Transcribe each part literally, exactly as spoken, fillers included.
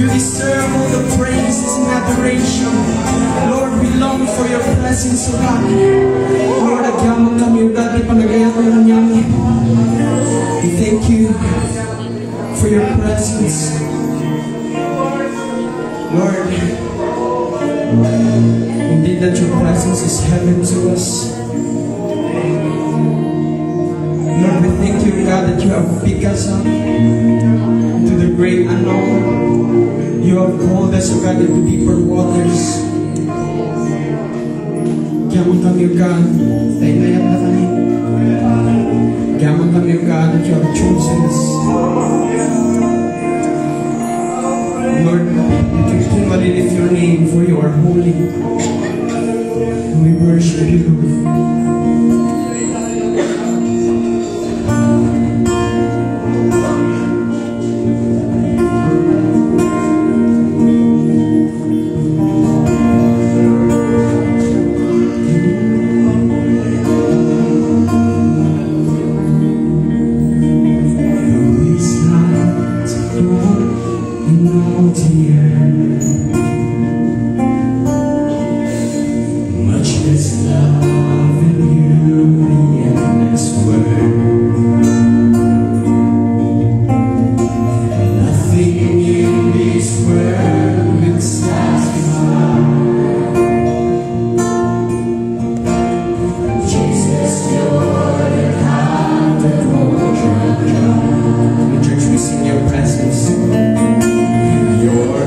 You deserve all the praises and adoration. Lord, we long for your presence, O God. Lord, agyamankami, O God, ti panagayat nga aniamin. We thank you for your presence. Lord, indeed that your presence is heaven to us. Lord, we thank you, God, that you have picked us up into the great unknown. You have called us, O God, into deeper waters. Agyamankami, O God, ta inayatna kami. Agyamankami, O God, that you have chosen us. Lord, we continually lift your name, for you are holy. We worship you, No tear, much less love and beauty and less worth. Nothing in this world will satisfy. Jesus, you're the kind that won't run dry. Church, we sing your presence. Your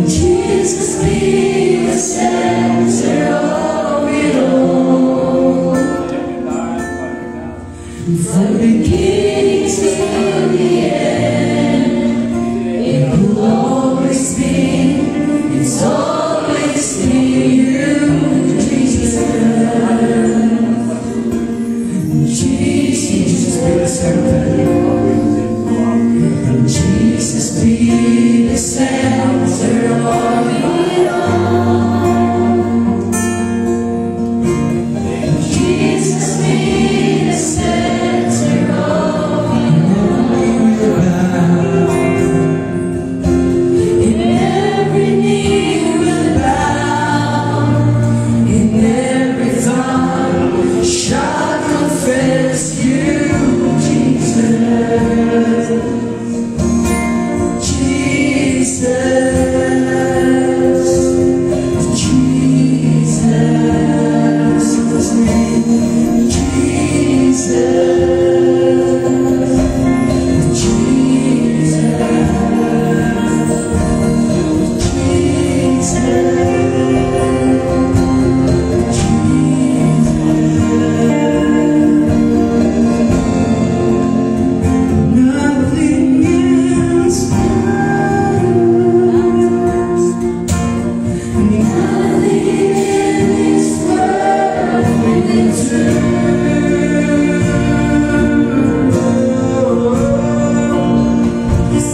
Jesus be the center of it all. From beginning to the end, it will always be, it's always be you, Jesus. Jesus be the center. Jesus be the center of it all. Jesus be the center of it all. And every knee will bow, and every tongue shall confess you, Jesus. Jesus, Jesus, Jesus.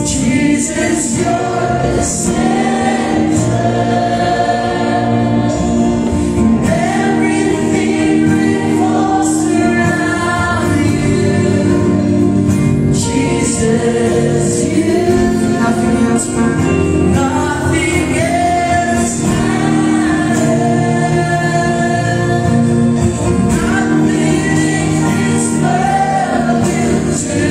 Jesus, you're the center. And everything revolves around you. Jesus, you. Nothing else matters. Nothing else matters. Nothing in this world will do.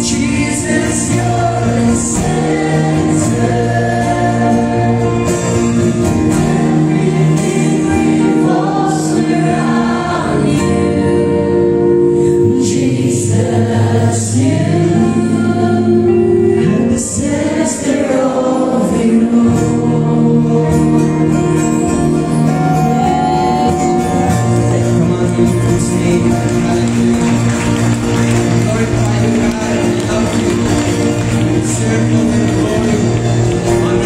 Jesus, you're the center. Everything revolves around you. Jesus, you are the center of it all. Come on, you can sing. Hallelujah. Glorify you, God. We love you. We serve you with glory.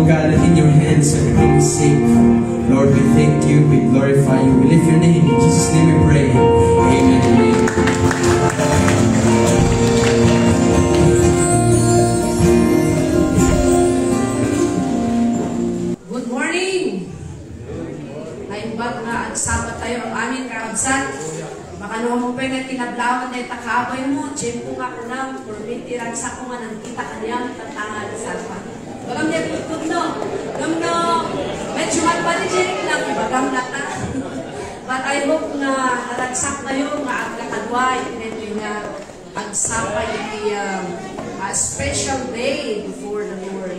God, in your hands everything is safe. Lord, we thank you, we glorify you, we lift your name. In Jesus' name we pray. Amen. Good morning. Naimbag nga agsapa tayo, amin, kakabsat. Baka no, pwede kinablawan na itakaabay mo. Tiyempo nga kunam, permit ti ragsak ko nga nagkita kaniam, tatangan, sapa. Bagam niya tutod, no? Ngem no, medyo malpalitik lang, bagam na ta. But I hope nga naragsak tayo nga agkakadwa, iti nga agsapa iti, um, a special day before the Lord.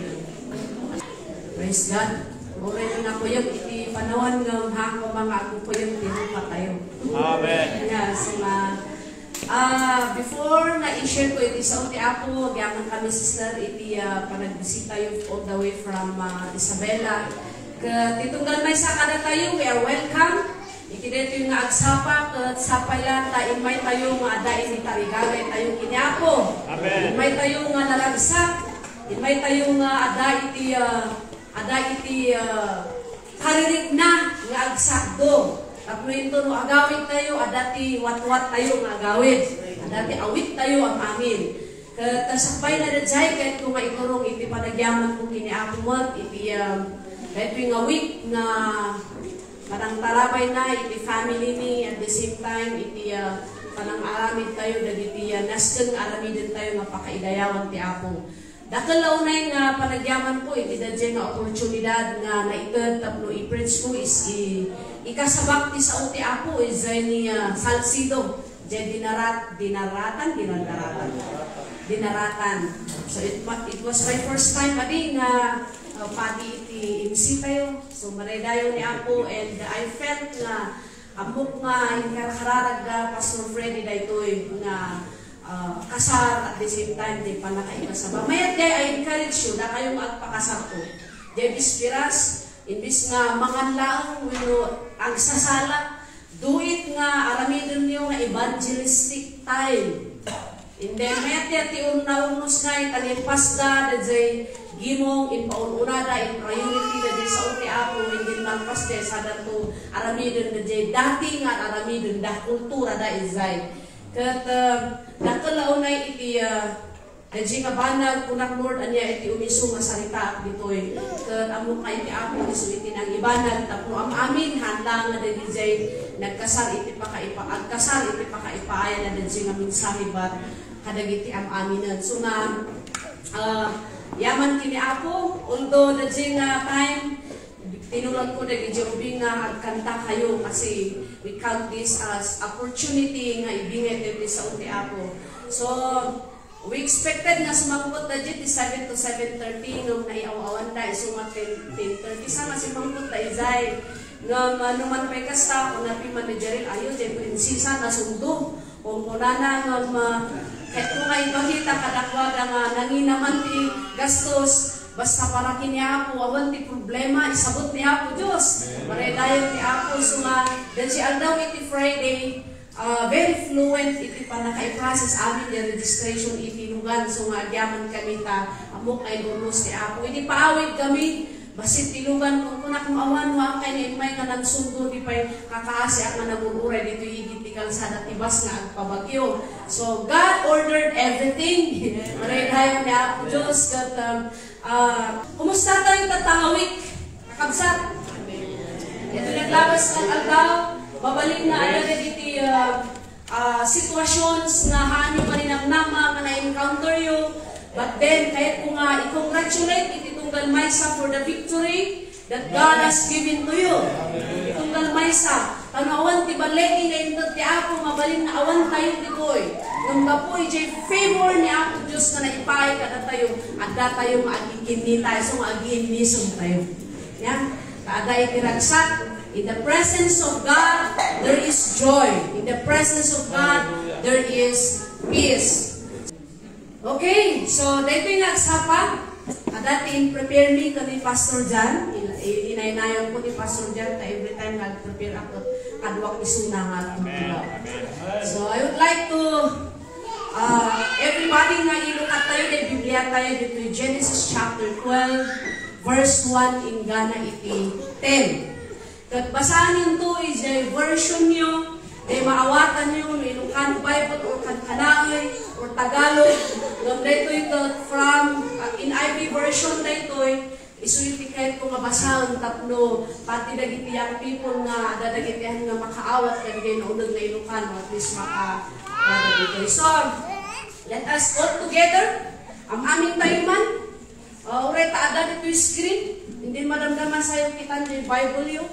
Praise God. Uray na nakuyog iti panawan nga hako mga agkuyog ti rupa tayo. Amen. Yeah, so nga, ah, before nga i-share ko iti sao ti Apo, agyaman kami, sister, iti, ah, panagbisita tayo all the way from, ah, Isabela. Ket ti tunggal maysa kadatayo, we are welcome. Iti daytoy nga agsapa, ket sapay la ta immay tayo nga adda iti tarigagay tayo ken ni Apo. Amen. Immay tayo nga naragsak, immay tayo nga adda iti, ah, adda iti, ah, karirikna nga agsakdo. Tapno inton no agawid tayo, adda ti watwat tayo nga agawid. Adda ti awit tayo, am-amin. Ket, ah, sakbay na daydiay, ket ko nga iturong iti panagyaman ko ken ni Apo met, iti, ah, daytoy nga week nga panangtarabay na iti family mi, at the same time, iti, ah, panangaramid tayo dagiti, ah, nasken nga aramiden tayo nga pakaidayawan ti Apo. Dakkel la unay nga panagyaman ko iti daydiay nga oportunidad nga naited tapno i-preach ko is i-, ikasabak ti sao ti Apo, is ni, ah, Salcedo. Diay Dinarat-, Dinaratan, Dinaratan. Dinaratan. So, it wa-, it was my first time, adi, nga, uh, padi iti M C tayo. So, madaydayaw ni Apo, and I felt nga ammok nga inkarakararag da Pastor Freddy daytoy nga, uh, kasar at the same time, di pa nakaikasaba. Mayat diay, I encourage you, dakayo nga agpakasarto. Diay bisperas, imbis nga mangan laeng, wenno agsasala, do it nga aramidenyo nga evangelistic time. Inday met ti urna-urnos nga italipasda daydiay gimong impaun-unada in priority daydiay sao ti Apo, inday nalpas diay sadanto aramiden daydiay dati nga aramiden da kultura da idiay. Ket, eh, dakkel la unay iti, eh, Daydiay nga banag, kunak, Lord, ania iti umisu nga saritaak ditoy? Ket ammok nga iti Apo isu iti nangibanag tapno am-amin, haan la nga daydiay nagkasar iti pakaipa-, agkasar iti pakaipaayana daydiay nga mensahe bat kadagiti am-aminen. So nga, ah, yaman ken ni Apo, although daydiay nga time, tinulonko dagiti ubing nga agkanta kayo kasi we count this as opportunity nga ibingay tayo ti sao ti Apo. So, we expected nga sumangpet da diay ti seven to seven thirty, ngem naiaw-awanda isu nga ten, ten thirty sa nga sumangpet da idiay. Ngem, ah, no man pay kasta, kuna ti manageril, ayo, diay prinsesa, nasundo. Kunkunana ngem, ah, ket ko nga ipakita kadakuada nga nangina man ti gastos, basta para ken ni Apo, awan ti problema, isabut ni Apo Dios. Amen. Maraydayaw ti Apo, so nga, daydiay aldaw iti Friday, ah, very fluent iti pannakaiprocess amin ti registration iti lugan, so nga, agyaman kami ta, ammok nga inurnos ti Apo. Idi paawid kami, Bassit ti lugan, kunkunak no awan, no, apay nga immay nga nagsundo, di pay kakaasiak nga nagur-uray ditoy igid ti kalsada ti bus nga agpabagyo. So, God ordered everything. Maraydayaw ni Apo Dios, ket, um, ah, kumusta tayo tatta nga week, kakabsat? Iti naglabas nga aldaw, mabalin nga adda dagiti, ah, ah, situations nga haanyo nga ninamnama nga na-encounter yo. But then, kayatko nga i-congratulate iti tunggal maysa for the victory that God has given to you. Iti tunggal maysa, ta no awan ti balligi nga inted ti Apo, mabalin nga awan tayo ditoy. Ngem gapu idiay favor ni Apo Dios nga naipaay kadatayo, adda tayo nga agikinni tayo, so nga agiinnisem tayo. Yan. Ta adda iti ragsak, in the presence of God, there is joy. In the presence of God, there is peace. Okay, so daytoy nga agsapa, adda ti in-prepare mi ken ni Pastor John. In-, in-, inaynayan ko ni Pastor John ta every time nga ag-prepare ako, kaduak isuna nga agtutulaw. So I would like to, uh, everybody nga ilukat tayo, ti Biblia tayo ditoy Genesis chapter twelve, verse one inggana iti ten. Ket basaanto idiay versionyo, diay maawatanyo, no Ilocano Bible or kankanaey or Tagalog, ngem daytoy ket from, uh, N I V version daytoy, isu iti kayatko nga basaen tapno pati dagiti young people nga adda dagiti ania nga makaawat kadagiti nauneg nga Ilocano, at least maka-, dagitoy. So, let us all together, am-amin tayo man. Ah, uray ta adda ditoy screen, hindi madamdama sayo kitan diay Bible yo.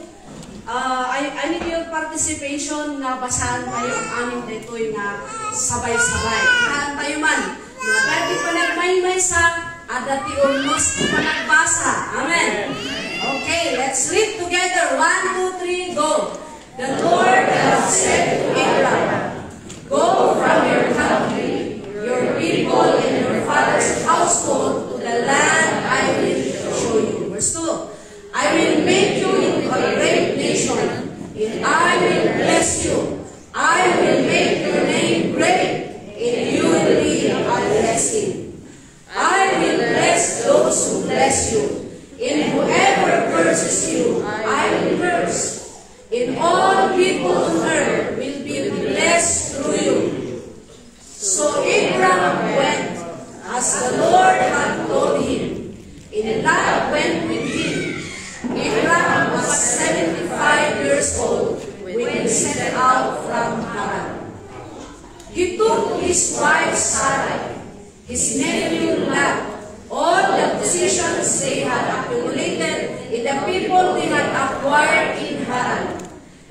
Ah, I, I need your participation nga basaen tayo am-amin daytoy nga sabay-sabay. Basaen tayo man. No adda ti panagmaymaysa, adda ti umnos ti panagbasa. Amen. Okay, let's read together. One, two, three, go. The Lord God said to Abraham, "Go from your country, your people, and your father's household to the land I will show you." Verse two, "I will make you into a great nation, and I will bless you. I will make your name great, and you will be a blessing. I will bless those who bless you, and whoever curses you, I will curse. And all people on earth will be blessed through you." So Abraham went as the Lord had told him, and Lot went with him. Abraham was seventy-five years old when he set out from Haran. He took his wife Sarai, his nephew Lot, all the possessions they had accumulated, and the people they had acquired in Haran,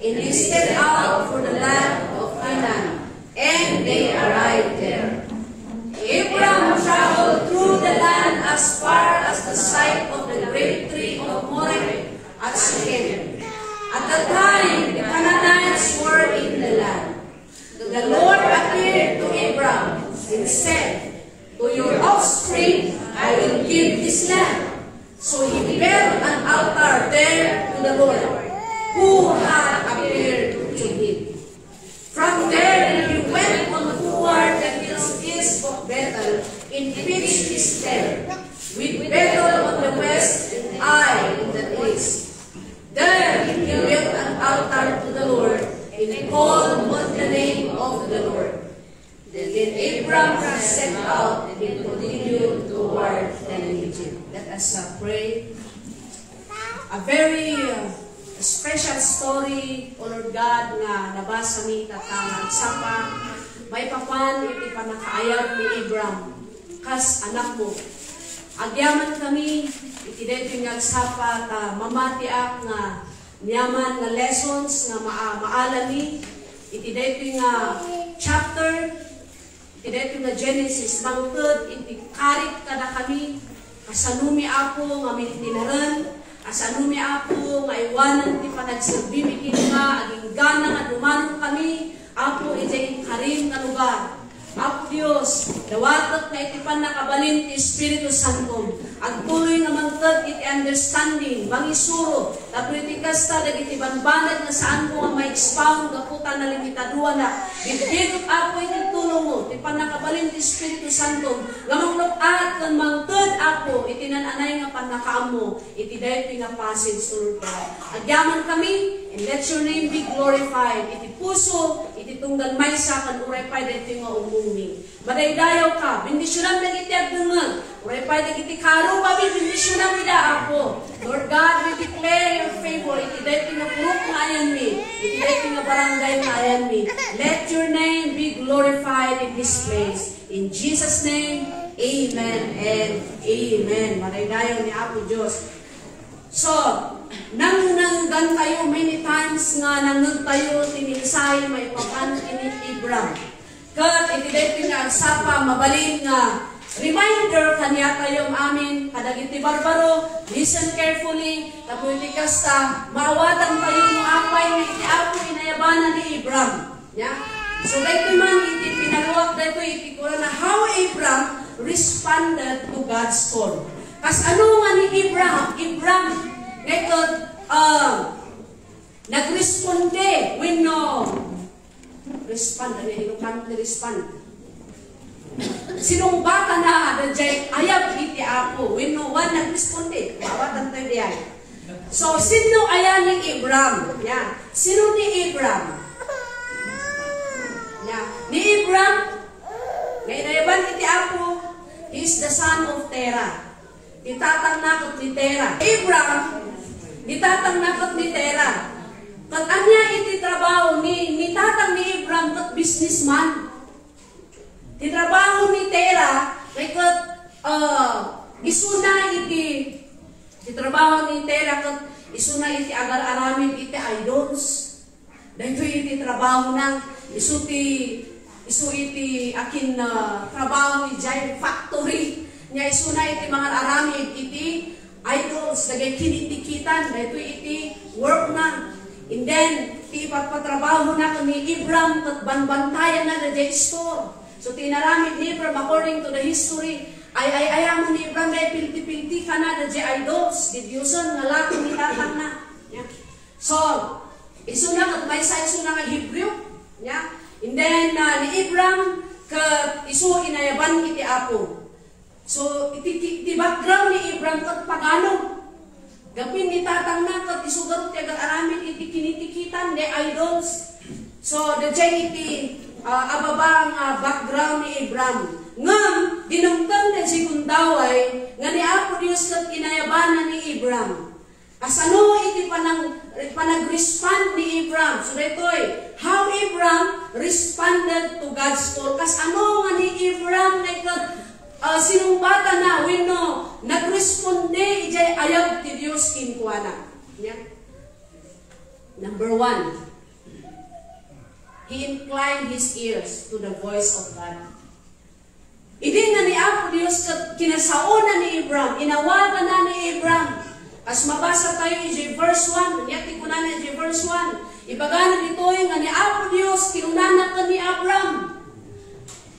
and they set out for the land of Canaan, and they arrived there. Abraham traveled through the land as far as the site of the great tree of Moreh at Shechem. At the time, the Canaanites were in the land. The Lord appeared to Abraham and said, "To your offspring I will give this land." So he built an altar there to the Lord, who had appeared to him. From there he went on toward the hills east of Bethel and pitched his tent, with Bethel on the west and Ai on the east. There he built an altar to the Lord and called on the name of the Lord. Then Abram set out and continued toward Egypt. Let us, uh, pray. A very, uh, special story, O Lord God, nga nabasa mi ita ta nga agsapa maipapan iti pannakaayab ni Abram kas anakmo. Agyaman kami iti daytoy nga agsapa ta mamatiak nga niaman nga lessons nga maa-, maalami iti daytoy nga chapter, iti daytoy nga Genesis, mangted iti karit kadakami. Kasanomi, Apo, nga mintinaren, kasanomi, Apo, nga aywanen ti panagserbimi kenka, aginggana nga dumano kami, Apo, idiay inkarim nga lugar. Apo Dios, dawatek nga iti pannakabalin ti Espiritu Santo, agtuloy nga mangted iti understanding, mangisuro, tapno iti kasta dagiti banbanag nga saanko nga ma-expound gapu ta nalimitadoanak. Bigbigek, Apo, iti tulongmo, ti pannakabalin ti Espiritu Santo, nga mangluk-at ken mangted, Apo, iti nan-anay nga pannakaammo iti daytoy nga passage, Lord God. Agyaman kami, and let your name be glorified iti puso, iti tunggal maysa, ken uray pay daytoy nga umongmi. Madaydayaw ka, bendisionam dagiti agdengngeg. Uray pay dagiti karupami, bendisionam ida, Apo. Lord God, we declare your favor iti daytoy nga purok nga ayanmi, iti daytoy nga barangay nga ayanmi. Let your name be glorified in this place. In Jesus' name, amen and amen. Madaydayaw ni Apo Dios. So, nang-, nangngegtayo many times nga nangngegtayo ti mensahe maipapan ken ni Abram. Ket iti daytoy nga agsapa, mabalin nga reminder kaniatayo amin, kadagiti barbaro, listen carefully, tapno iti kasta, maawatantayo no apay nga iti Apo inayabana ni Abram. Nia? So, daytoy man iti pinaruak daytoy iti kunana, how Abram responded to God's call. Kasano nga ni Abram, Abram, nga ito, ah, nagresponde wenno respond, ano yung Ilocano ti respond? Sinungbatana daydiay ayab iti Apo. Wenno wan nagresponde. Maawatantayo diay. So, sino aya ni Abram? Nia. Sino ni Abram? Nia. Ni Abram, nga inayaban iti Apo, he is the son of Terah. Ni tatangna ket ni Terah. Abram, ni tatangna ket ni Terah. Ket ania iti trabaho ni, ni tatang ni Abram ket businessman? Ti trabaho ni Terah, ket, ah, isuna iti, ti trabaho ni Terah ket isuna iti agar-aramid iti idols. Daytoy iti trabahona, isu ti, isu iti akin, ah, trabaho idiay factory. Nia isuna iti mangar-aramid iti idols, dagiti kinitikitan, daytoy iti workna. And then, ti ipatpatrabahona ken ni Abram, ket banbantayanna daydiay store. So, ti inaramid ni Abram, according to the history, ay, ay, ayaman ni Abram, daydiay pilti-piltikana daydiay idols, didiosen nga lako ni tatangna. Yeah. So, isuna ket maysa isuna nga Hebreo. Yeah. And then, ah, ni Abram, ket isu inayaban iti Apo. So, iti, iti, iti background ni Abram ket pagano. Gapu ni tatangna ket isu garud ti agar-aramid iti kinitikitan, the idols. So, daydiay iti, ah, ababa nga background ni Abram. Ngem, dinumdom daydiay gundaway nga ni Apo Dios ket inayabana ni Abram. Kasano iti panang-, panag-respond ni Abram? So, daytoy, how Abram responded to God's call. Kasano nga ni Abram nga ket, ah, sinungbatana wenno nagresponde idiay ayab ti Dios kenkuana? Nia. Number one, he inclined his ears to the voice of God. Idi nga ni Apo Dios ket kinasaona ni Abram, inawatana ni Abram. Kas mabasa tayo idiay verse one, ania ti kunana idiay verse one. Ibagana ditoy nga ni Apo Dios kinunana ken ni Abram,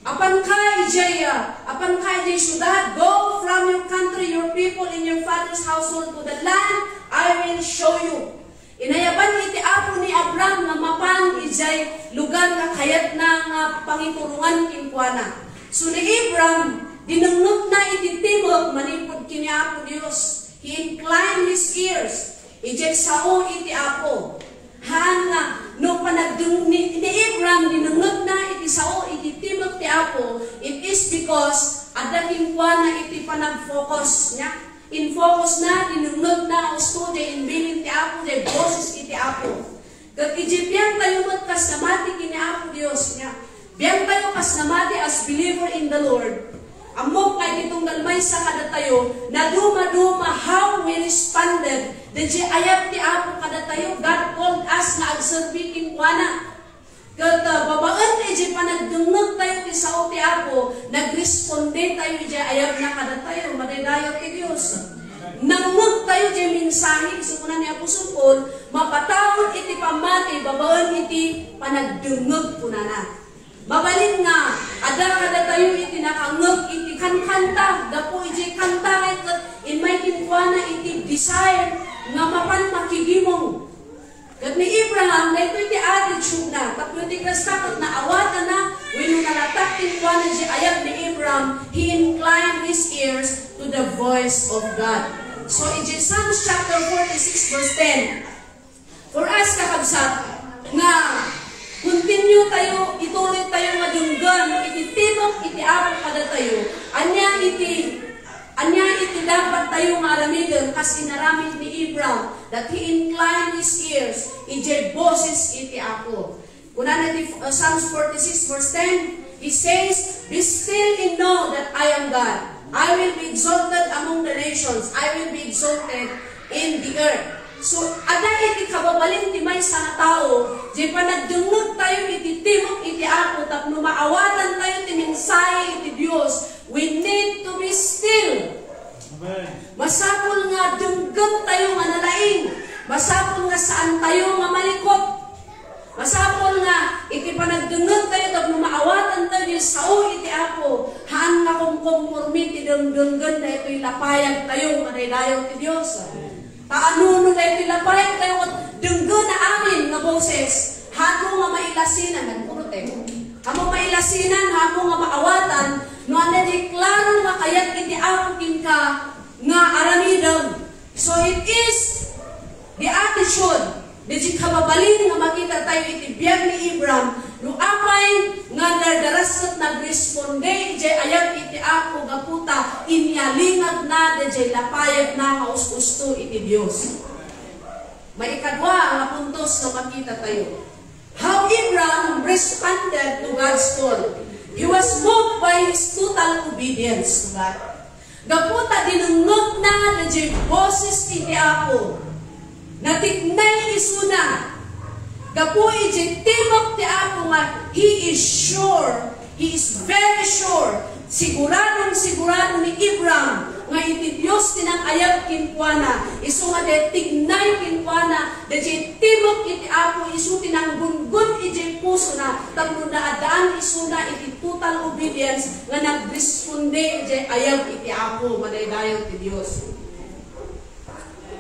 "Apanka idiay, ah, apanka idiay siudad, go from your country, your people, and your father's household to the land I will show you." Inayaban iti Apo ni Abram nga mapan idiay lugar nga kayatna nga pangiturongan kenkuana. So ni Abram, dinengngegna iti timek manipud ken ni Apo Dios. He inclined his ears idiay sao iti Apo. Haan nga, no panagdeng-, ni, ni Abram, dinengngegna iti sao iti timek ti Apo, it is because adda kenkuana iti panag-focus niya. Infocusna, dinengngegna, usto, diay imbilin ti Apo, diay boses iti Apo. Ket idiay biangtayo met kas namati ken ni Apo Dios, nia. Biangtayo kas namati as believer in the Lord. Ammok nga iti tunggal maysa kadatayo, nadumaduma how we responded daydiay ayab ti Apo kadatayo. God called us nga agserbi kenkuana. Ket, ah, babaen idiay panagdengngegtayo ti sao ti Apo, nagresponde tayo idiay ayabna kadatayo, madaydayaw ti Dios. Nangngegtayo diay mensahe, isu kuna ni Apostol Paul, mapatawon iti pammati babaen iti panagdengngeg, kunana. Mabalin nga, adda kadatayo iti nakangngeg iti kankanta, gapu idiay kanta ket immay kenkuana iti desire nga mapan makigimong. Ket ni Abraham, daytoy ti attitude-na, tapno ti kasta ket naawatana wenno nalatak kenkuana diay ayab ni Abraham, he inclined his ears to the voice of God. So, idiay Psalms chapter forty-six, verse ten, for us, kakabsat, nga continue tayo, ituloy tayo nga denggen iti timek iti Apo kadatayo. Ania iti Ania iti dapat tayo nga aramiden kas inaramid ni Abraham, that he inclined his ears idiay boses iti Apo? Kunana ti, uh, Psalms forty-six verse ten, he says, "Be still and know that I am God. I will be exalted among the nations. I will be exalted in the earth." So, adda iti kababalin ti maysa nga tao, diay panagdengngeg tayo iti timek iti Apo tapno maawatan tayo ti mensahe iti Dios. We need to be still. Amen. Masapul nga denggen tayo nga nalaing. Masapul nga saan tayo nga malikot. Masapul nga iti panagdengngeg tayo tapno maawatan tayo diay sao iti Apo, haan nga kumkonforme ti dengdenggen daytoy lapayag tayo, madaydayaw ti Dios. Ta anuno daytoy lapayag tayo ket denggena amin nga boses, haanmo nga mailasinan, nagpuro tayo. Haanmo mailasinan, haanmo nga maawatan, No adda diay klaro nga kayat iti Apo kenka nga aramidem. So it is the attitude, daydiay kababalin nga makitatayo iti biag ni Abraham, no apay nga dardarasket nagresponde idiay ayab iti Apo gapu ta inyalingagna daydiay lapayagna nga us-usto iti Dios. Maikadua nga puntos nga makitatayo. How Abraham responded to God's call. He was moved by his total obedience to God. Gapu ta dinengngegna daydiay boses iti Apo, natiknay isuna. Gapu iti timek ti Apo nga he is sure, he is very sure, siguradong sigurado ni Abraham nga iti Dios ti nangayab kenkuana, isu nga daydiay tiknay kenkuana, daydiay timek iti Apo, isu ti nanggunggon iti pusona, tapno naaddaan isuna iti total obedience nga nagresponde idiay ayab iti Apo. Madaydayaw ti Dios.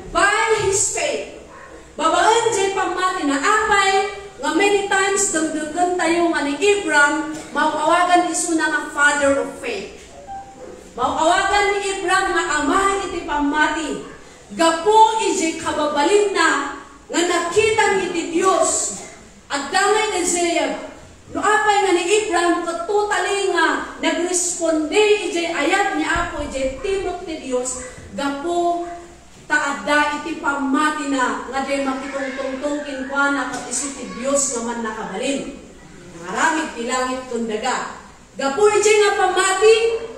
By his faith. Babaen diay pammatina, apay nga many times dengdengngentayo nga ni Abraham, maaw-awagan isuna nga father of faith. Maaw-awagan ni Abraham nga ama iti pammati. Gapu idiay kababalinna nga nakita iti Dios. Adda nga idayag, no apay nga ni Abraham ket totally nga nagresponde idiay ayab ni Apo idiay timek ti Dios, gapu ta adda iti pammatina nga diay makitungtungtong kenkuana ket isu ti Dios nga mannakabalin. Nangaramid ti langit ken daga. Gapu iti nga pammati,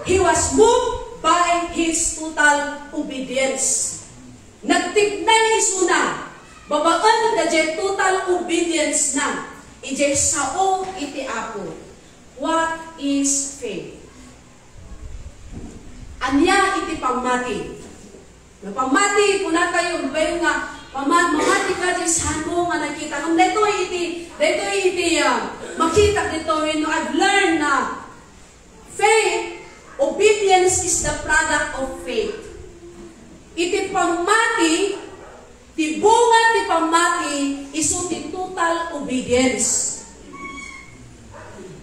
he was moved by his total obedience. Nagtiknay isuna, babaen daydiay total obedience na, idiay sao iti Apo. What is faith? Ania iti pammati? No pammati, kunatayo, bayo nga, pama-, mamati ka diay saanmo nga nakita. Ngem daytoy iti, daytoy iti, ah, makita ditoy, no, I've learned na faith, obedience is the product of faith. Iti pammati, ti bunga ti pammati, isu ti total obedience.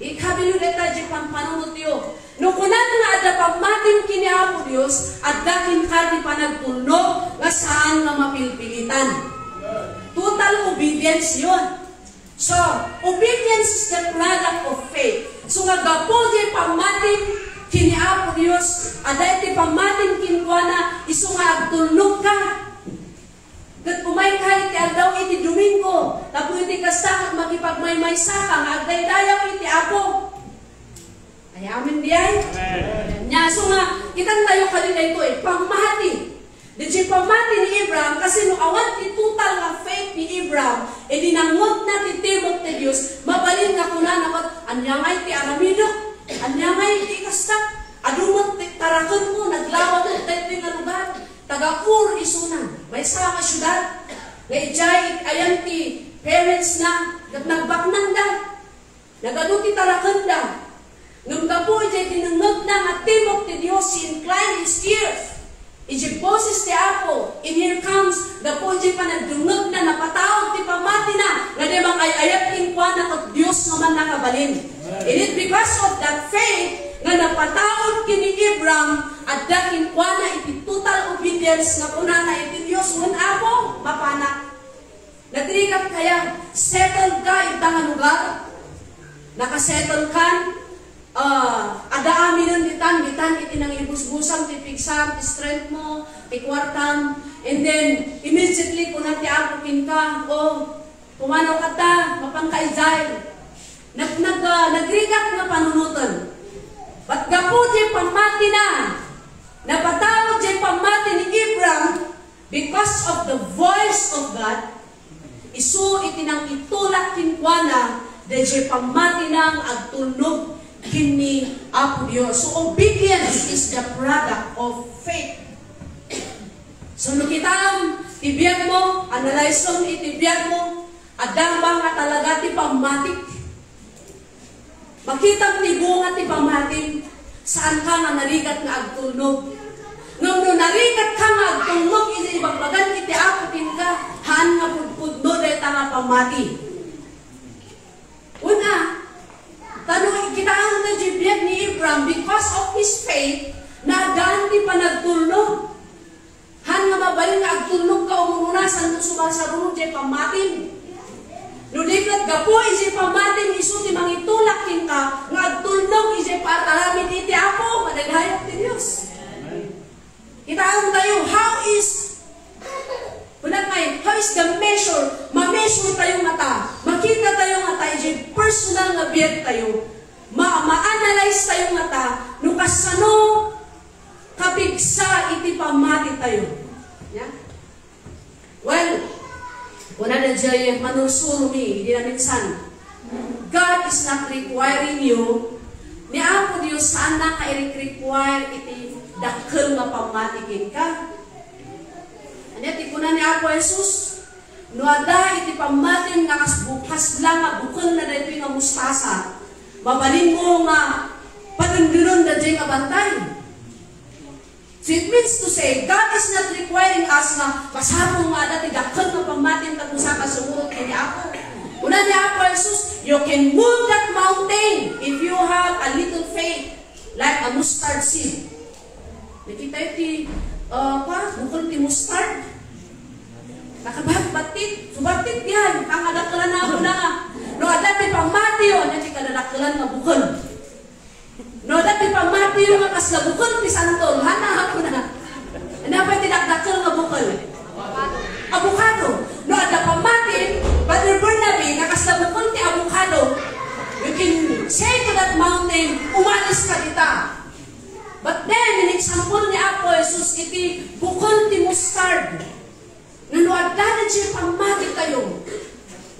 Ikabilo dayta diay panpanunotyo. No kunak nga adda pammatim ken ni Apo Dios, adda kenka ti panagtulnog nga saan nga mapilpilitan. Total obedience yon. So, obedience is the product of faith. So, nga gapu diay pammatim ken ni Apo Dios, adda iti pammatim kenkuana, isu nga agtulnogka. Ket umayka iti aldaw iti Domingo, tapno iti kasta, ket makipagmaymaysaka nga agdaydayaw iti Apo. Ay, amen diay? Amen. Nia, so nga, kitantayo kadi daytoy, pammati. Daydiay pammati ni Abraham, kasano awan ti total nga faith ni Abraham, idi nangngegna ti timek ti Dios, mabalin nga kunana met, "Ania ngay ti aramidek? Ania ngay ti kasta? Adu met ti tarakenko, naglawa met daytoy nga lugar." Taga Ur isuna, maysa nga siudad, nga idiay ayan ti parents na, ket nagbaknangda. Nagadu ti tarakenda. Ngem gapu idiay dinengngegna nga timek ti Dios, he inclined his ears. Idiay boses ti Apo, in here comes, gapu idiay panagdengngegna, napataud ti pammatina, nga diay mangay-ayat kenkuana ket Dios nga mannakabalin. And it because of that faith, nga napataud ken ni Abraham, adda kenkuana iti total obedience nga kunana iti Dios, "Wen, Apo, mapanak." Nagrigat kaya, settled ka ita nga lugar? Nakasettle kan? Ah, adda aminen ditan, ditan iti nangibusbusam ti pigsam, ti strength mo, ti kuartam. And then, immediately, kuna ti Apo kenka, "O, pumanaw kata, mapanka idiay." Nag-, nag-, ah, nagrigat nga panunoten. But gapu diay pammatina, napataud diay pammati ni Abraham, because of the voice of God, isu iti nangitulak kenkuana, daydiay pammatina nga agtulnog ken ni Apo Dios. So, obedience is the product of faith. So, no kitam ti biagmo, analyzem iti biagmo, adda ba nga talaga ti pammatik? Makitam ti bunga ti pammatim, saanka nga narigat nga agtulnog. Ngem no narigatka nga agtulnog iti ibagbagan iti Apo kenka, haan nga pudpudno dayta nga pammati. Una, ta no kitaem daydiay biag ni Abraham, because Naadaan ti panagtulnog. Han nga mabalin nga agtulnog ka umuna, saan mo sumasaruno jay pammatim? No di ket gapu iti pammatim, isu ti mangitulak kenka nga agtulnog iti par-aramid iti Apo, madaydayaw ti Dios. Kitaen tayo, how is, kunat ngay, how is the measure? Ma-measure tayo ngata, makita tayo ngata, iti personal nga biag tayo, ma-, ma-analyze tayo ngata, no kasano kapigsa iti pammati tayo. Ya? Well, kunana jay manursuromi, idi naminsan, God is not requiring you. Ni Apo Dios, saanna nga i-require iti dakkel nga pammati kenka. Ania ti kuna ni Apo Jesus? No adda iti pammatim nga kas bu-, kasla nga bukelna daytoy nga mustasa, mabalinmo nga padendenon daydiay nga bantay. So it means to say, God is not requiring us nga masapul nga adda ti dakkel nga pammatim tapno saan ka sumurot ken ni Apo. Kuna ni Apo Jesus, "You can move that mountain if you have a little faith, like a mustard seed." Nakita ti, ah, pa, bukel ti mustard. Nakabatbattit, subattit diay, ang adakkelan na ako na. No, adda ti pammatiyo, ania ti kadadakkelan nga bukel. No, adda ti pammatiyo nga kasla bukel ti santol, hana ako na. Ania pay ti dakdakkel nga bukel? Avocado. No, adda pammati, Brother Bernabe, nga kasla bukel ti avocado. You can say to that mountain, "Umalis ka dita." But then, in example ni Apo Jesus, iti bukel ti mustard. Nga no adda daydiay pammati tayo,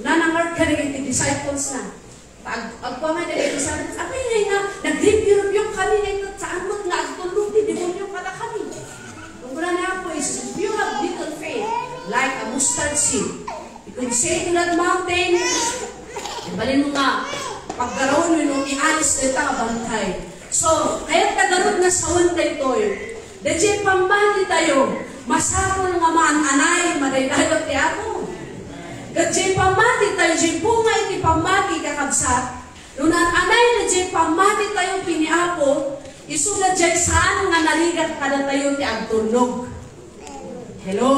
nanangar kadagiti disciples na. Ag-, agkuana dagiti disciples, "Apay ngay nga nagripyurpyok kami ngay ket saan met nga agtulnog ti demonio kadakami?" Kuna ni Apo Jesus, "If you have little faith, like a mustard seed, you can say to that mountain," balin mo nga, "Paggarawon wenno ialis dayta nga bantay." So, kayat ta garud nga sawen daytoy. Daydiay pammati tayo, masapul nga maan-anay, madaydayaw ti Apo. Daydiay pammati tayo, daydiay bunga iti pammati, kakabsat. No naan-anay daydiay pammati tayo ken ni Apo, isu daydiay saan nga narigat kadatayo ti agtulnog. Hello?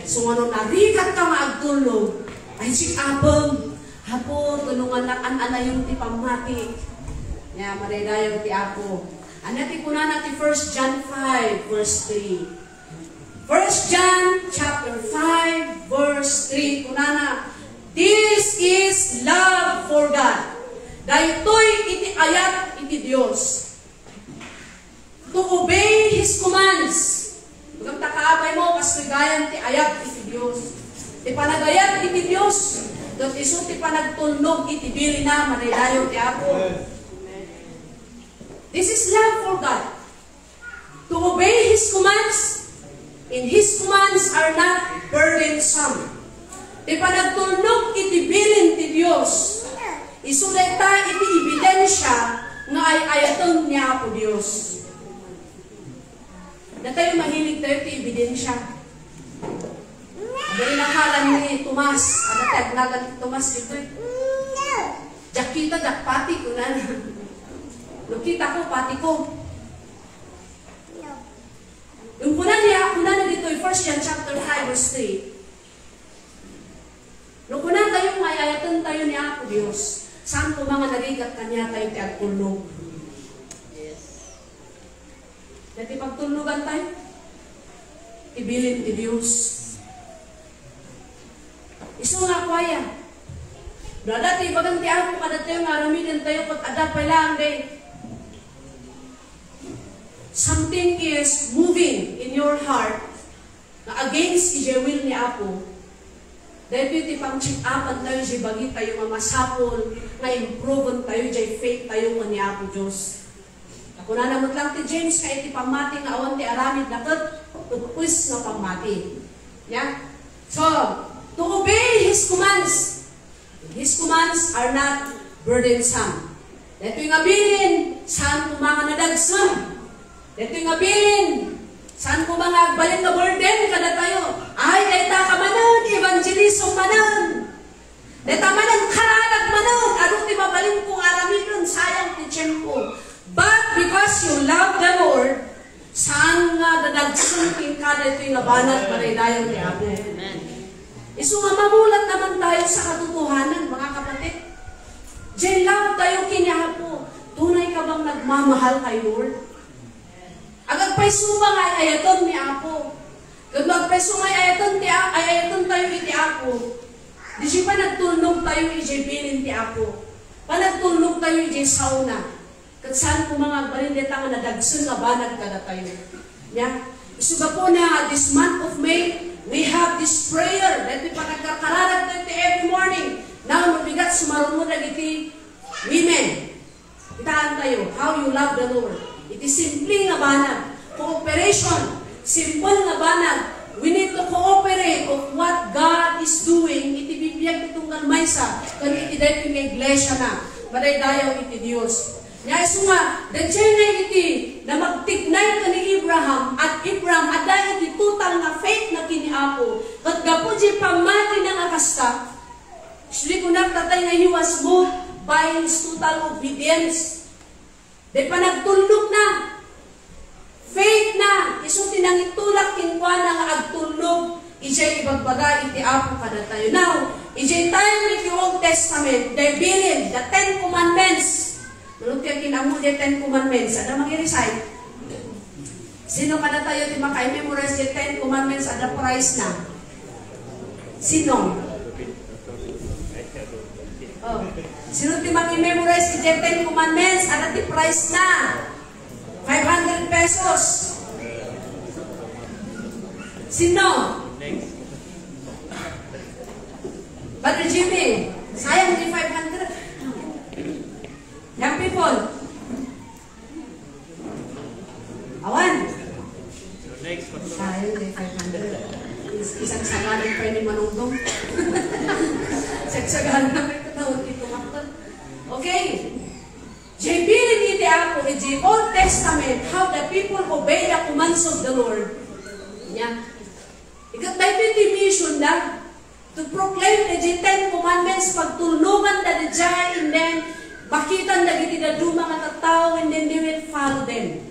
So, no narigat ka nga agtulnog, ay, check-upem. Apo, tulongannak an-anayem ti pammati. Ya, madaydayaw ti Apo. Ania ti kunana ti First John five, verse three? First John chapter five, verse three, kunana, "This is love for God." Daytoy iti ayat iti Dios. To obey His commands. Ngem ta kaabay mo, kastoy gayam ti ayat iti Dios. Ti panagayat iti Dios, ket isu ti panagtulnog iti bilina, madaydayaw ti Apo. This is love for God. To obey His commands, and His commands are not burdensome. Ti panagtulnog iti bilin ti Dios, isu dayta iti ebidensia nga ay-ayaten ni Apo Dios. Datayo mahilig tayo ti ebidensia. Dahil nakalan ni Tomas, ano tayo, agnagan ni Tomas dito eh. Diak kita, diak pati, kunan. No kita ko, pati ko. Yung kunan niya, kunan na dito, First John chapter five, verse three. No kunatayo nga ay-ayaten tayo ni Apo Dios, saan ko nga narigat kaniatayo ti agtulnog? Yes. Dati pagtulnogan tayo, ibilin ti Dios. Isu nga kuaya. No, dati ibagan ti Apo kadatayo nga aramiden tayo ket adda pay laeng day. Something is moving in your heart nga against iti will ni Apo. Daytoy ti pang-check-upan tayo iti bagi tayo nga masapul nga improven tayo iti faith tayo ken ni Apo Dios. Kunana met lang ti James nga iti pammati nga awan ti aramid na ket tuppes nga pammati. Ya? So, to obey His commands. His commands are not burdensome. Daytoy nga bilin, saan koma nga nadagsen. Daytoy nga bilin, saan koma nga agbalin nga burden kadatayo. Ay, dayta ka manen, evangelism manen. Dayta manen, kararag manen. Adu ti mabalin kong aramiden, sayang ti tiempo. But because Tayo ni Apo. Amen. Isu nga mamulat naman tayo sa katotohanan, mga kapatid. Diay love tayo kini Apo. Tunay ka bang nagmamahal kay Lord? Agagpayso ba nga ay-ayaten ni Apo? Ket no agpayso nga ay-ayaten ti A-, ay-ayaten tayo iti Apo, di siya pa nagtulnog tayo idiay bilin ti Apo. Panagtulnog tayo idiay saona. Ket saan koma nga agbalin dayta nga nadagsen nga banag kadatayo. Nia, isu gapuna, this month of May, we have this prayer that we panagkarkararag tayo ti every morning. Now, mabigat sumaruno dagiti women. Kitaan tayo, how you love the Lord. Iti simple nga banag, cooperation, simple nga banag, we need to cooperate of what God is doing iti bibiag ti tunggal maysa, ken iti daytoy nga iglesia na, madaydayaw iti Dios. Nia isu nga, daydiay nga iti namagtignay ken ni Abraham, at Abraham, adda iti total nga faith na kini Apo, ket gapu iti pammatina nga kasta, Actually, kunak tatay nga he was moved by his total obedience. Daydiay panagtulnog na. Faith na. Isu ti nangitulak kenkuana nga agtulnog. Idiay ibagbaga iti Apo kadatayo. Now, idiay time iti Old Testament, the bilin, the Ten Commandments. Nalukyan kin ammo diay Ten Commandments. Adda mangi-recite? Sino kadatayo ti maka-memorize diay Ten Commandments? Adda prize na. Sino? Oh. Sino ti maki-memorize diay Ten Commandments? Adda ti prize na. Five hundred pesos. Sino? Brother Jimmy, sayang ti five hundred. Young people. Awan. Sayang ti five hundred. Is-, isagsaganan pa ni Manongdong. Sagsaganan na pay katawan ti tumakton. Okay. Diay bilin iti Apo, iti Old Testament, how the people obey the commands of the Lord. Nia. Ikat daytoy ti mission da. To proclaim the Ten Commandments, pagtulnogan da daydiay, and then, bakitan dagiti dadduma nga tattao, and then they will follow them.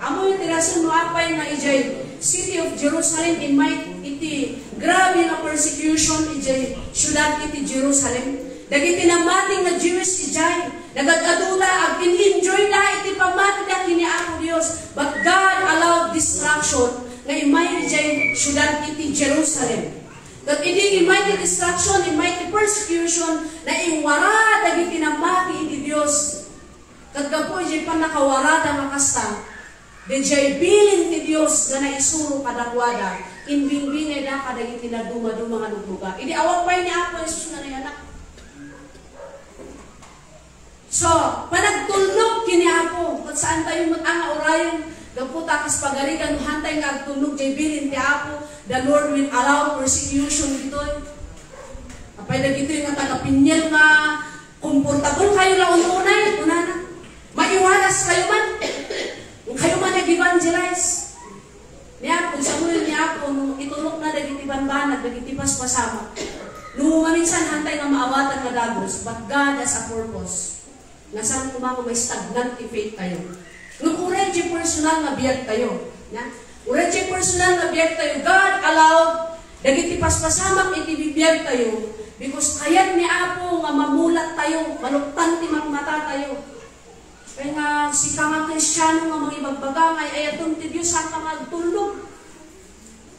Ammo ti rason no apay nga idiay city of Jerusalem, immay iti grabe nga persecution idiay siudad iti Jerusalem. Dagiti namati nga Jewish idiay, nagad-adu la, ag-enjoy la iti pammatida ken ni Apo Dios, but God allowed destruction nga immay idiay siudad iti Jerusalem. Ket idi immay ti destruction, immay ti persecution, nainwara dagiti namati iti Dios. Ket gapu idiay pannakawarada nga kasta, daydiay bilin ti Dios nga naisuro kadakuada, imbingbingayda kadagiti nadumaduma nga nugnuga. Idi awan pay ni Apo Jesus nga nayanak. So, panagtulnog ken ni Apo, ket saan tayo met nga urayen, gapu ta kas pagarigan, no haantay nga agtulnog diay bilin ti Apo, the Lord will allow persecution ditoy. Apay dagitoy nga taga-Piñel nga komportable kayo la ununay, kunana. Maiwalas kayo man. Kayo man nag-evangelize. Ni Apo, samuel ni Apo, no itulokna dagiti banbanag, dagiti paspasamak. No maminsan haantay nga maawatan nga dagus, but God has a purpose. Nga saan koma nga ma-stagnant ti faith tayo. Ngem uray diay personal nga biag tayo, na? Uray diay personal nga biag tayo, God allowed dagiti paspasamak iti bibiag tayo because kayat ni Apo nga mamulat tayo, maluktan ti matmata tayo. Kaya nga, sika nga Kristiano nga mangibagbaga nga ay-ayaten ti Dios, saan ka nga agtulnog?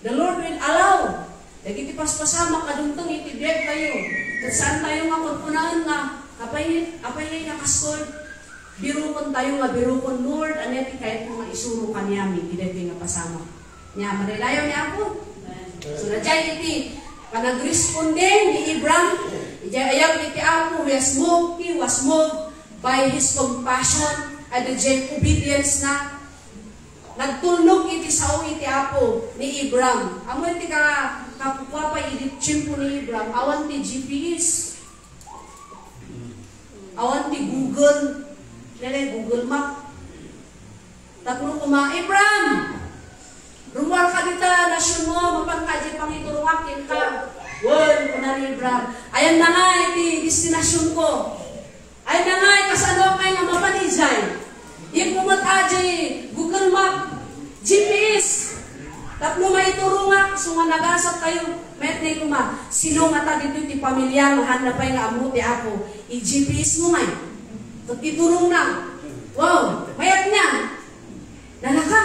The Lord will allow. Dagiti paspasamak a dumteng iti biag tayo. Ket saan tayo nga kunkunaen nga, apay, apay nga kastoy? Birokon tayo nga birokon, Lord, ania ti kayatmo nga isuro kaniami iti daytoy nga pasamak? Nia, madaydayaw ni Apo. So, na diay iti panagresponde ni Abraham, idiay ayab iti Apo, he was moved, he was moved by his compassion, and the obedience na. Nagtulnog iti sao iti Apo ni Abraham. Ammo iti ka-, kakukua pay idi tiempo ni Abraham, awan ti G P S. Awan ti Google. Nene, Google Map. Tapno kuma, "Abraham! Rummuar ka dita nasionmo, mapan ka idiay pangiturongak kenka." "Wen," kuna ni Abraham, "ayanna nga iti destinasionko." Ay na nga, kasano kay nga mapan idiay? Ipumot a di Google Map, G P S. Tapno maiturongak, isu nga nagasat tayo. Mayat ngay koma, sino ngata ditoy ti pamilya nga haanna pay nga ammo ti Apo? I-G P S mo ngay. Ket iturongna. Wow, mayat nga. Nalaka.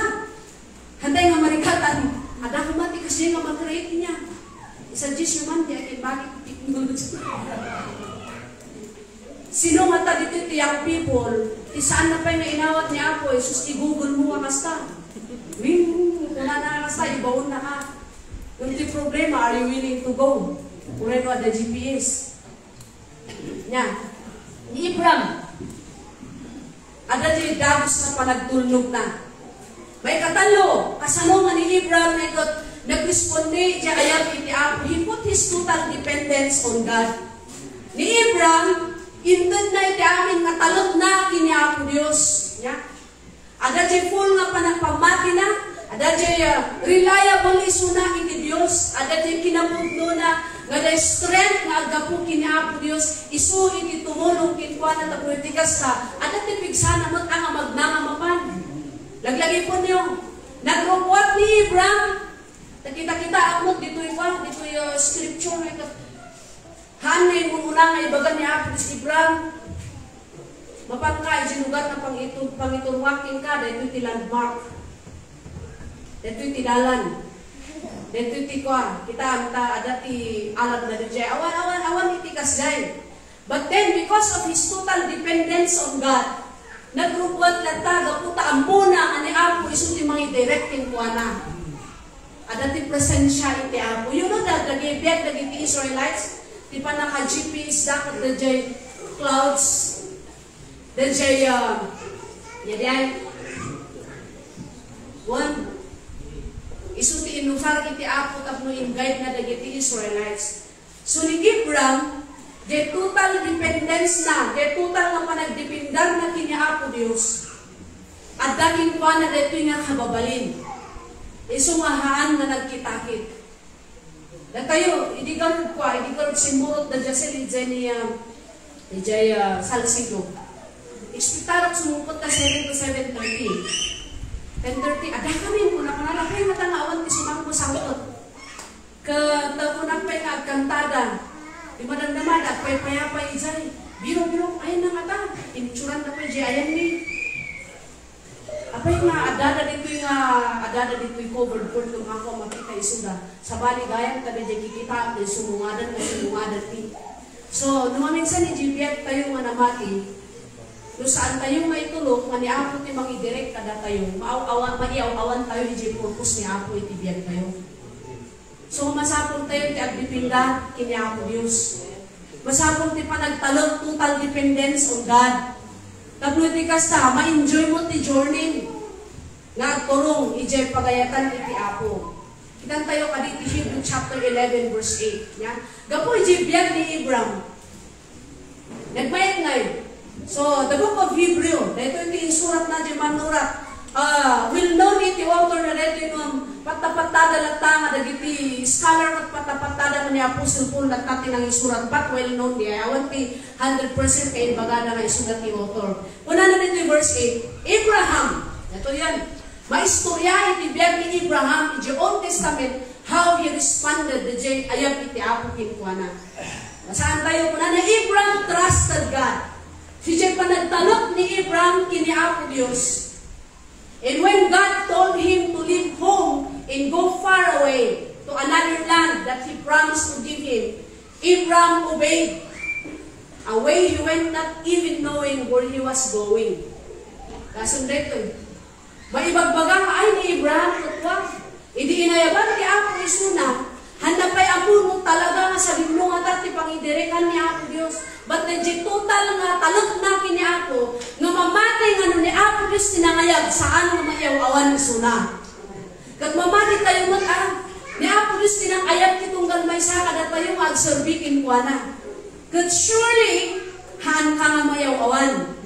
Hantay nga marikatan. Adda koma ti kasdiay nga ma-create niya. I-suggest yo man, di akin bakit technology. Sino ngata ditoy ti young people, ti saanna pay nga inawat ni Apo Jesus, i-Google mo nga kasta. Wing, kunana nga kasta, ibaonna ka. Ngem ti problema, are you willing to go? Uray no adda G P S. Nia, ni Abram, adda ti dagus nga panagtulnogna. Maikatallo, kasano nga ni Abram nga iket nagresponde ti ayab iti Apo? He put his total dependence on God. Ni Abram, intedna iti amin nga talekna ken ni Apo Dios. Nia? Adda ti full nga panagpammatina, adda ti, ah, reliable isuna iti Dios, adda ti kinapudnona nga adda strength nga aggapu ken ni Apo Dios, isu iti tumulong kenkuana tapno iti kasta, adda ti pigsana met a nga magnanga mapan. Laglagipenyo, nagrubbuat ni Abram, ta kita-kitaak met ditoy kua, ditoy, ah, scripture, eh, haan nga immun-una nga ibaga ni Apo Dios, Abram, mapanka idiay lugar nga pangitu-, pangiturongak kenka, daytoy ti landmark. Daytoy ti dalan. Daytoy ti kua, kitaem ta adda ti alagna daydiay. Awan, awan, awan iti kasdiay. But then, because of his total dependence on God, nagrubbuat latta gapu ta ammona nga ni Apo isu ti mangidirect kenkuana. Adda ti presensia iti Apo. You know that dagiti biag dagiti Israelites, ti pannaka-G P S da ket daydiay clouds, daydiay, ah, daydiay. One, isu ti inusar iti Apo tapno in-guide na dagiti Israelites. So, ni Abram, diay total dependence na, diay total nga panagdependarna ken ni Apo Dios, adda kenkuana daytoy nga kababalin. Isu nga haan nga nagkitakit. Datayo, idi garud kua, idi garud simmurot da Jacel, idiay ni, ah, idiay, ah, Salcedo. Ekspektarak sumungkot ta seven to seven thirty. Ten thirty, adda kami, kuna-kuna, apay ngata nga awan ti sumangko-sangkot. Ket, ah, kunak pay nga agkantada. Di madamdama, agpaypayapay idiay. Biro, biro, ayanna ngata. Initsuran na pay idiay ayanmi. Apay nga, addada ditoy nga, addada ditoy covered court nga ako makita isuda. Sabali gayam ta idiay kikitaak, idiay sumungadan, nga sumungadan mi. So, no maminsan idiay biag tayo nga namati, no saan tayo nga itulok, nga ni Apo ti mangidirect kadatayo, maaw-awa-, maiaw-awan tayo idiay purpose ni Apo iti biag tayo. So, masapul tayo ti agdependa ken ni Apo Dios. Masapul ti panagtalek, total dependence on God. Tapno iti kasta, ma-enjoy mo ti journey nga agturong idiay pagayatan iti Apo. Kitan tayo kadi ti Hebrew chapter eleven, verse eight. Nia? Gapu idiay biag ni Abram, nagmayat ngay. So, the book of Hebrew, daytoy ti insuratna diay mannurat. Ah, well known iti author na daytoy ngem patta-pattada latta nga dagiti scholar ket patta-pattada nga ni Apostle Paul latta ti nangisurat, but well known diay. Awan ti hundred percent nga imbagana nga isuda ti author. Kunana ditoy verse eight, Abraham, daytoy yan. Maistorya iti biag ni Abraham idiay Old Testament, how he responded idiay ayab iti Apo kenkuana. Basaan tayo, kunana, Abraham trusted God. Idiay panagtalek ni Abraham ken ni Apo Dios. And when God told him to leave home and go far away to another land that he promised to give him, Abraham obeyed. Away he went, not even knowing where he was going. Kasunod ito, maibagbaga nga ay ni Abraham ket kua, idi inayaban ti Apo isuna, haanna pay ammo no talaga nga sadino ngata ti pangidirekan ni Apo Dios. But daydiay total nga talekna ken ni Apo, nga mamati nga no ni Apo Dios ti nangayab, saan nga maiaw-awan isuna. Ket mamati tayo met a, ni Apo Dios ti nangayab ti tunggal maysa kadatayo nga agserbi kenkuana. Ket surely, haanka nga maiaw-awan.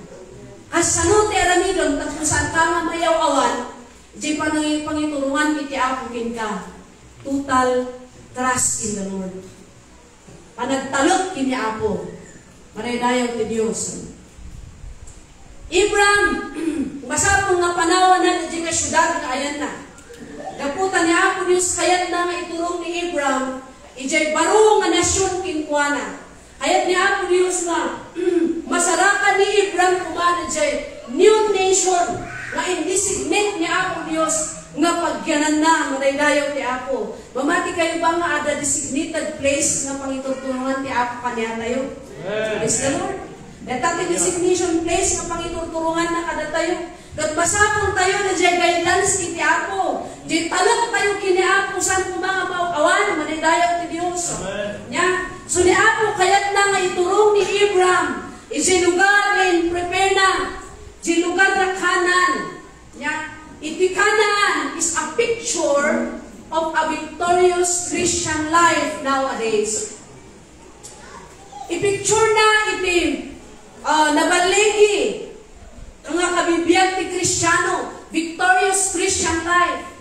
Kasano ti aramidem tapno saanka nga maiaw-awan, diay panangi-, pangiturongan iti Apo kenka? Total trust in the Lord. Panagtalek ken ni Apo. Madaydayaw ti Dios. Abraham, masapul nga panawanna diay nga siudad nga ayanna. Gapu ta ni Apo Dios kayatna nga iturong ni Abraham idiay baro nga nasion kenkuana. Kayat ni Apo Dios nga masarakan ni Abraham koma daydiay new nation nga in-designate ni Apo Dios nga pagyananna. Madaydayaw ti Apo. Mamati kayo ba nga adda designated place nga pangiturturongan ti Apo kaniatayo? Praise the Lord. Dayta ti designation place nga pangiturturonganna kadatayo. Ket masapultayo daydiay guidance iti Apo. Diay talektayo ken ni Apo, saan koma nga maaw-awan, madaydayaw ti Dios. Amen. Nia, so ni Apo kayatna nga iturong ni Abraham idiay lugar nga in-prepare na, diay lugar na Canaan. Nia, iti Canaan is a picture of a victorious Christian life nowadays. I-picture na iti, ah, naballigi nga kabibiag ti Kristiano, victorious Christian life.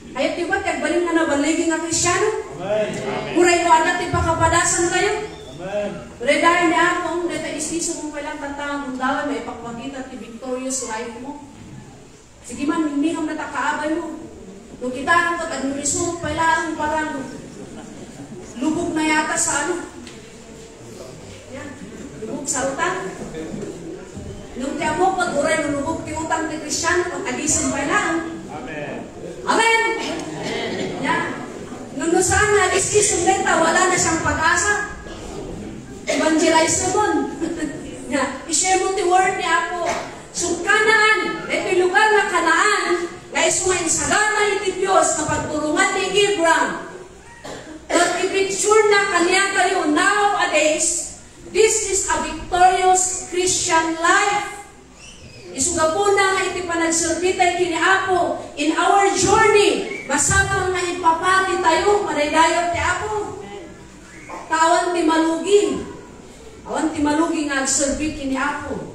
Kayat ti ba ti agbalin nga naballigi nga Kristiano? Amen. Uray no adda ti pakapadasan tayo. Amen. Uray dahil ni Apong, deta isisong mo lang katang gundaway, maipakpakita ti victorious life mo. Sige man, mimingam na ta kaabay mo. No kita ang kat-, ano, isurot pay laeng, parang lubog na yata sa ano. Yan. Lubog sa utang. Nung ti amok, pag uray no lubog ti utang ti Kristiano, pag-agisan pay laeng. Amen. Amen. Yan. Nung no saan nga agis-is, ta wala na siyang pag-asa. Evangelize mo. Yan. I-share mo ti word ni Apo. So, Canaan, daytoy lugar nga Canaan, nga isu nga insagana iti Dios nga pagturongan ni Abraham. Ket i-picture na kaniatayo nowadays, this is a victorious Christian life. Isu gapuna nga iti panagserbi tayo ken ni Apo, in our journey, masapul nga ipapati tayo, madaydayaw ti Apo. Ta awan ti malugi. Awan ti malugi nga agserbi ken ni Apo.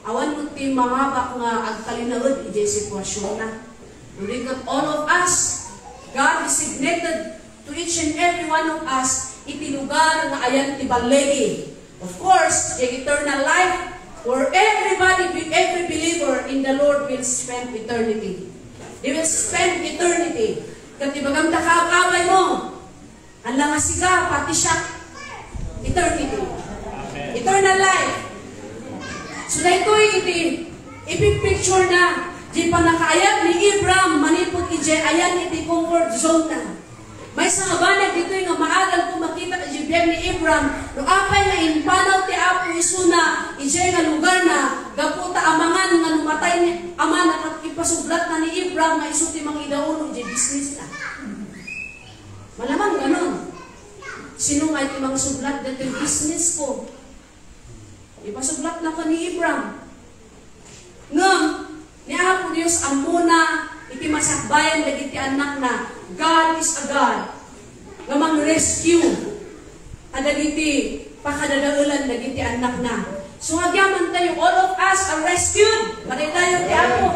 Awan met ti mangabak nga agtalinaed idiay sitwasionna. Nupay ket all of us, God designated to each and every one of us iti lugar nga ayan ti balligi. Of course, the eternal life where everybody, every believer in the Lord will spend eternity. They will spend eternity. Ket ibagam ta, kaabay mo, ala nga sika, pati siak. Eternity. Eternal life. So, daytoy iti ipipicture na, di pannakaayat ni Abraham manipud idiay ayan iti comfort zone na. Maysa nga banag ditoy nga maagal ko makita idiay biag ni Abraham, no apay nga impanaw ti Apo isuna idiay nga lugar na, gapu ta amangan nga no matay ni amana ket ipasublatna ni Abraham nga isu ti mangidaolo idiay business na. Malamang ganon. Sino nga iti mangsublat ditoy business ko? Ipasublatna ken ni Abraham. Ngem, ni Apo Dios ammona iti masakbayan dagiti annakna. God is a God nga mang-rescue kadagiti pakadadaelan dagiti annakna. So, agyaman tayo, all of us are rescued. Madaydayaw ti Apo.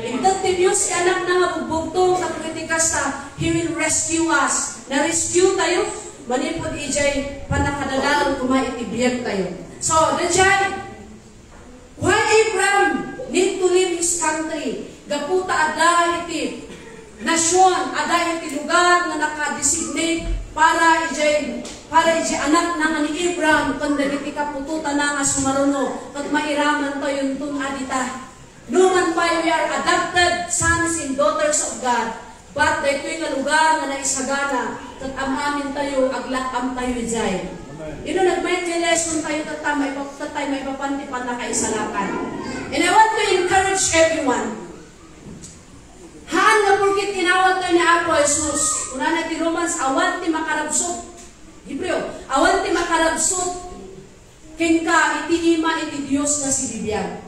Inted ti Dios ti annakna nga bugbugtong tapno iti kasta, He will rescue us. Na-rescue tayo manipud idiay pannakadadael koma iti biag tayo. So, daydiay, why Abraham need to leave his country? Gapu ta adda iti nasion, adda iti lugar nga naka-designate para idiay, para idiay anakna nga ni Abraham ken dagiti kaputotana nga sumaruno, ket mairaman tayonton a dita. Numan pay, we are adopted sons and daughters of God, but daytoy nga lugar nga naisagana, ket am-amin tayo, aglak-am tayo idiay. Amen. Ino nagmayat nga lesson tayo, tatta, maipa-, tattay maipapan ti pannakaisalakan. And I want to encourage everyone. Haan nga porket inawat tayo ni Apo Jesus, kunana ti Romans, awan ti makarabsut. Hebreo, awan ti makarabsut kenka iti ima iti Dios nga sibibiag.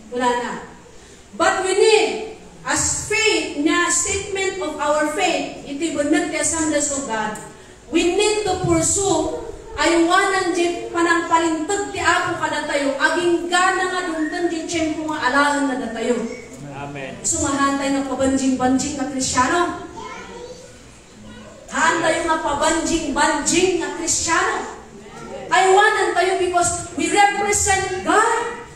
Kunana, but we need, as faith, nga statement of our faith, iti bennek ti Assemblies of God, we need to pursue, aywanan diay panangpalinteg ti Apo kadatayo, agingga na nga dumteng diay tiempo nga alaenna datayo. Amen. Sumahan tayo nga pabanjing-banjing nga Kristiano. Haan tayo nga pabanjing-banjing nga Kristiano. Aywanan tayo because we represent God.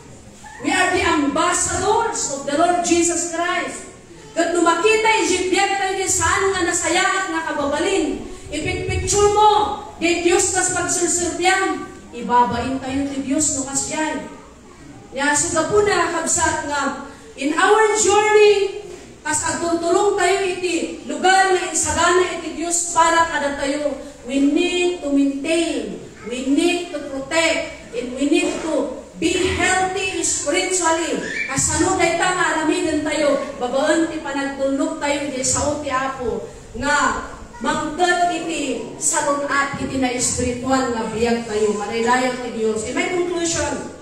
We are the ambassadors of the Lord Jesus Christ. Ket no makita iti biagtayo ti saan nga nasayaat nga kababalin, ipikpikturmo ti Dios kas pagserserbiam, ibabaintayo ti Dios no kasdiay. Nia, isu gapuna, kakabsat, nga in our journey, kas agturturongtayo iti lugar nga insagana iti Dios para kadatayo, we need to maintain, we need to protect, and we need to be healthy spiritually. Kasano dayta nga aramidentayo babaen ti panagtulnogtayo iti sao ti Apo nga mangted iti sarun-at iti naespirituan nga biagtayo? Madaydayaw ti Dios. In my conclusion,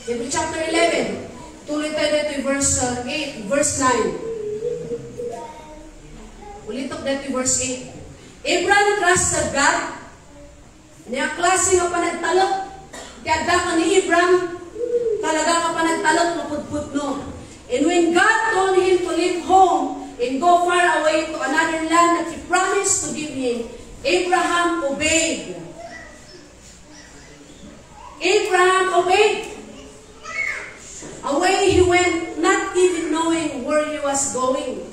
Hebrew chapter eleven, tuloy tayo dito verse, uh, eight, verse nine. Ulitok dito verse eight. Abraham trusted God. Ania klase nga panagtalek ti adda ken ni Abraham? Talaga nga panagtalek nga pudpudno. And when God told him to leave home and go far away to another land that He promised to give him, Abraham obeyed. Abraham obeyed. Away he went, not even knowing where he was going.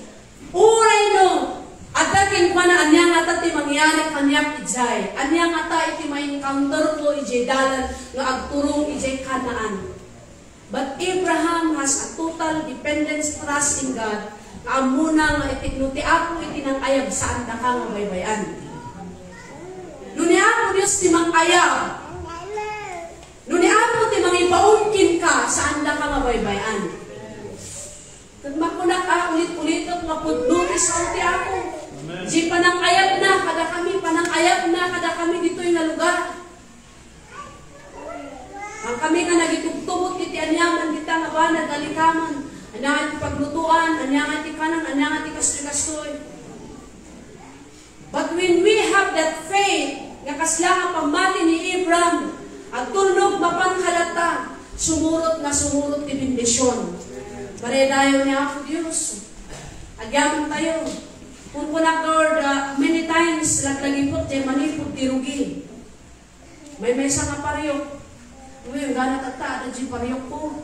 Uray no adda kenkuana, ania ngata ti mangyari kaniak idiay? Ania ngata iti ma-encounterko idiay dalan nga agturong idiay Canaan? But Abraham has a total dependence, trust in God, nga ammona nga iti, no ti Apo iti nang-ayab, saandaka nga baybay-an. No ni Apo Dios ti mang-ayab, no ni Apo ti mangibaon kenka, saandaka nga baybay-an. Ket makunak a ulit-ulitek nga pudno ti sao ti Apo. Amen. Di panang-ayabna kadakami, panang-ayabna kadakami ditoy nga lugar. Ang kami nga nagitugtugot iti aniaman dita nga banag nga likamen, ania nga iti paglutoan, ania nga iti kanan, ania nga iti kastoy-kastoy. But when we have that faith, nga kasla nga pammati ni Abraham, agtulnog mapan kadata, sumurot nga sumurot ti bendision. Madaydayaw ni Apo Dios. Agyamankami. Kunkunak, Lord, ah, many times, laglagipek diay manipud ti rugi. Maymaysa nga pariok. Ngayon, gana tatta, adda diay pariokko.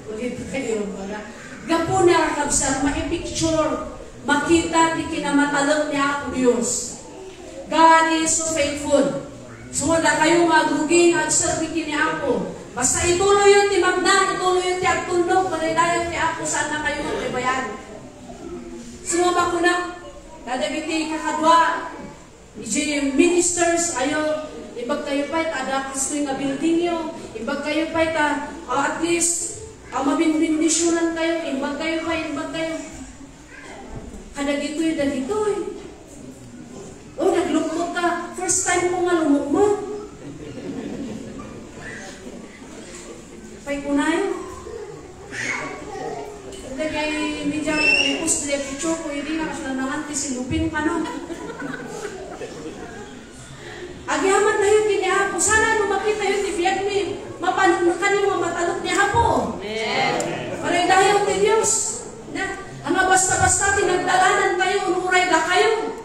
Ulit kayo, baga. Gapuna, kakabsat, maipicture, makita ti kinamatalek ni Apo Dios. God is so faithful. So, dakayo nga agrugi nga agserbi ken ni Apo, basta ituloyyo ti magna, ituloyyo ti agtulnog, madaydayaw ti Apo, saannakayo nga baybay-an. So, makunak, kadagiti kakadua, idiay ministers ayo, imbag kayo pay ta adda kastoy nga building yo, imbag kayo pay ta, ah, at least, ah, mabinbendisionan kayo, imbag kayo pay, imbag kayo. Kadagitoy, dagitoy. Oh, naglukmok ka. First time mo nga lumukmok. Pay kunayo. Dagiti media, i-post diay picture ko, idi nga kasla nangan ti silupin kano. Agyamankami ken ni Apo. Sana no makitayo ti biagmi, mapaneknekami nga matalek ni Apo. Amen. Madaydayaw ti Dios. Na, ania basta-basta ti nagdalanantayo, uray dakayo.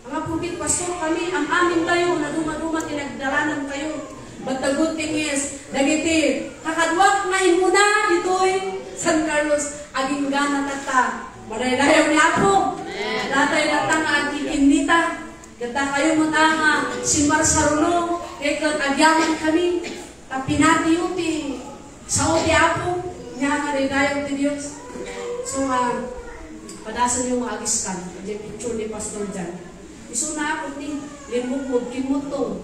Ania porket pastorkami, am-amintayo, nadumaduma ti nagdalanantayo. But the good thing is, dagiti kakaduak nga immuna ditoy San Carlos, aginggana tatta. Madaydayaw ni Apo. Amen. Datayo tatta nga agkikinnita. Ket dakayo met nga simmarsaruno, ket agyamankami. Ta pinatiyo ti sao ti Apo, ania nga daydayaw ti Dios. So, ah, padasenyo nga agiskan, diay picture ni Pastor Jan. Isuna, Apo, ni limmukmok, kimmuttong.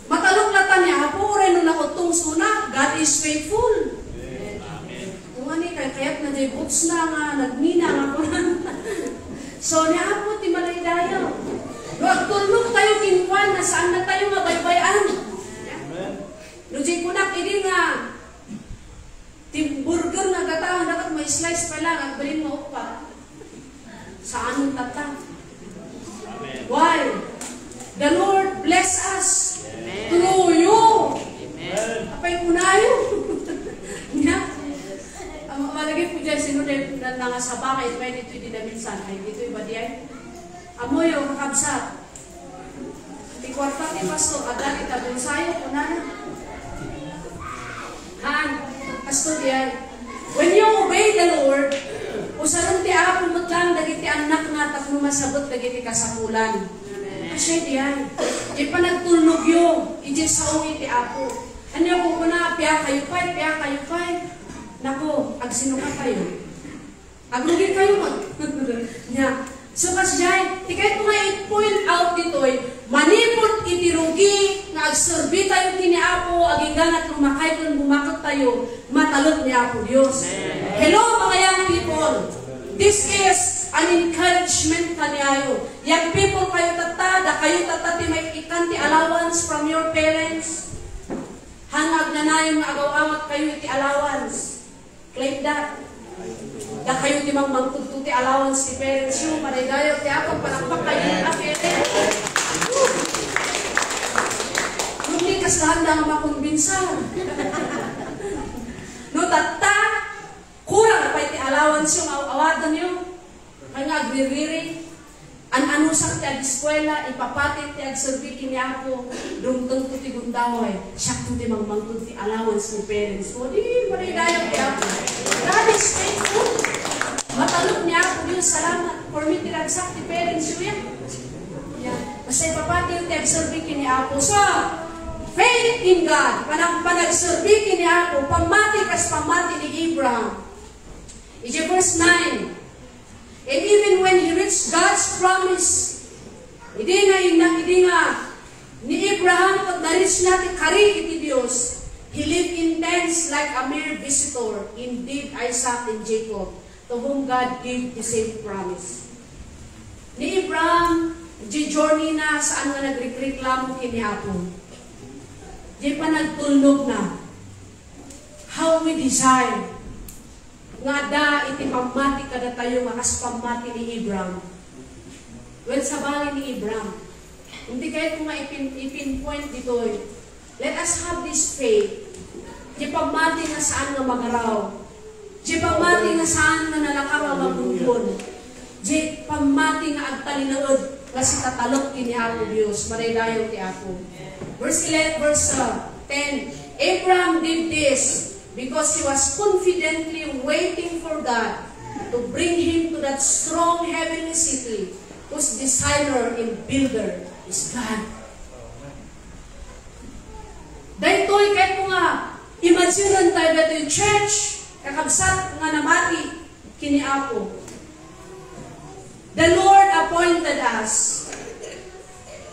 Matalek latta ni Apo, uray no nauttong isuna, God is faithful. Amen. Kung ani, kay kayatna diay bootsna nga nagmina nga kunan. So, ni Apo ti madaydayaw. No agtulnogtayo kenkuana, saannatayo nga baybay-an. Amen. No diay kunak idi nga ti burger nga gata, dapat may slice pa lang, agbalin nga uppat. Saan tatta? Amen. Why? The Lord bless us. Amen. Through you. Amen. Apay kunayo. Nia? Am-, malagipko diay, sino diay na-, nangasaba nga isu pay ditoy dinaminsan? Ay, ditoy ba diay? Ammoyo, kakabsat. Ti kuarta ti pastor, adda ita bulsayo, kunana. Han, pastor diay. When you obey the Lord, usaren ti Apo met laeng dagiti annakna tapno masabet dagiti kasapulan. Kasdiay diay. Diay panagtulnogyo, idiay sao iti Apo. Ania kukuna, "Piakayo pay, piakayo pay." Nako, agsinokatayo. Agrugi kayo man. Nia. So, kasdiay, ti kayatko nga i-point out ditoy, manipud iti rugi nga agserbi tayo ken ni Apo, agingga no makay ken bumaket tayo, matalek ni Apo Dios. Amen. Hello, mga young people. This is an encouragement kaniayo. Young people kayo tatta, dakayo tatta ti maikkan ti allowance from your parents. Haan nga agnanayon nga agaw-awat kayo iti allowance. Claim that. Dakayo ti mangmangtudto ti allowance ti parents yo, madaydayaw ti Apo, palakpak kayo a parents. Nupay kasla, anda nga makonbinsar. No tatta, kurang pay ti allowance yo nga aw-awatenyo. Kayatko nga agririri. An-anusak ti ageskuela, ipapati ti agserbi ken ni Apo, dumtengto ti gundaway, siakto ti mangmangted ti allowance ni parents ko. Di, madaydayaw ti Apo. God is faithful. Matalek ni Apo Dios, salamat. For me, ti ragsak ti parents yo, ya. Ya. Basta ipapati ti agserbi ken ni Apo. So, faith in God, panag-, panagserbi ken ni Apo, pammati kas pammati ni Abraham. Iti verse nine, And even when he reached God's promise, idi nga inna-, idi nga ni Abraham ket na-reach na ti kari iti Dios, he lived in tents like a mere visitor. Indeed, Isaac and Jacob, to whom God gave the same promise. Ni Abraham, di journey na saan nga nagrekreklamo ken ni Apo. Di panagtulnog na. How we desire nga adda iti pammati kadatayo nga kas pammati ni Abraham. Well, sabali ni Abraham. Iti kayatko nga ipin-, ipinpoint ditoy. Let us have this faith. Di pammati nga saan nga magaraw. Di pammati nga saan nga nalakaw a magunggol. Di pammati nga agtalinaed nga sitatalek ken ni Apo Dios. Madaydayaw ti Apo. Verse eleven, verse, uh, ten. Abraham did this because he was confidently waiting for God to bring him to that strong heavenly city whose designer and builder is God. Daytoy, kayatko nga imaginen tayo daytoy, church, kakabsat nga namati ken ni Apo. The Lord appointed us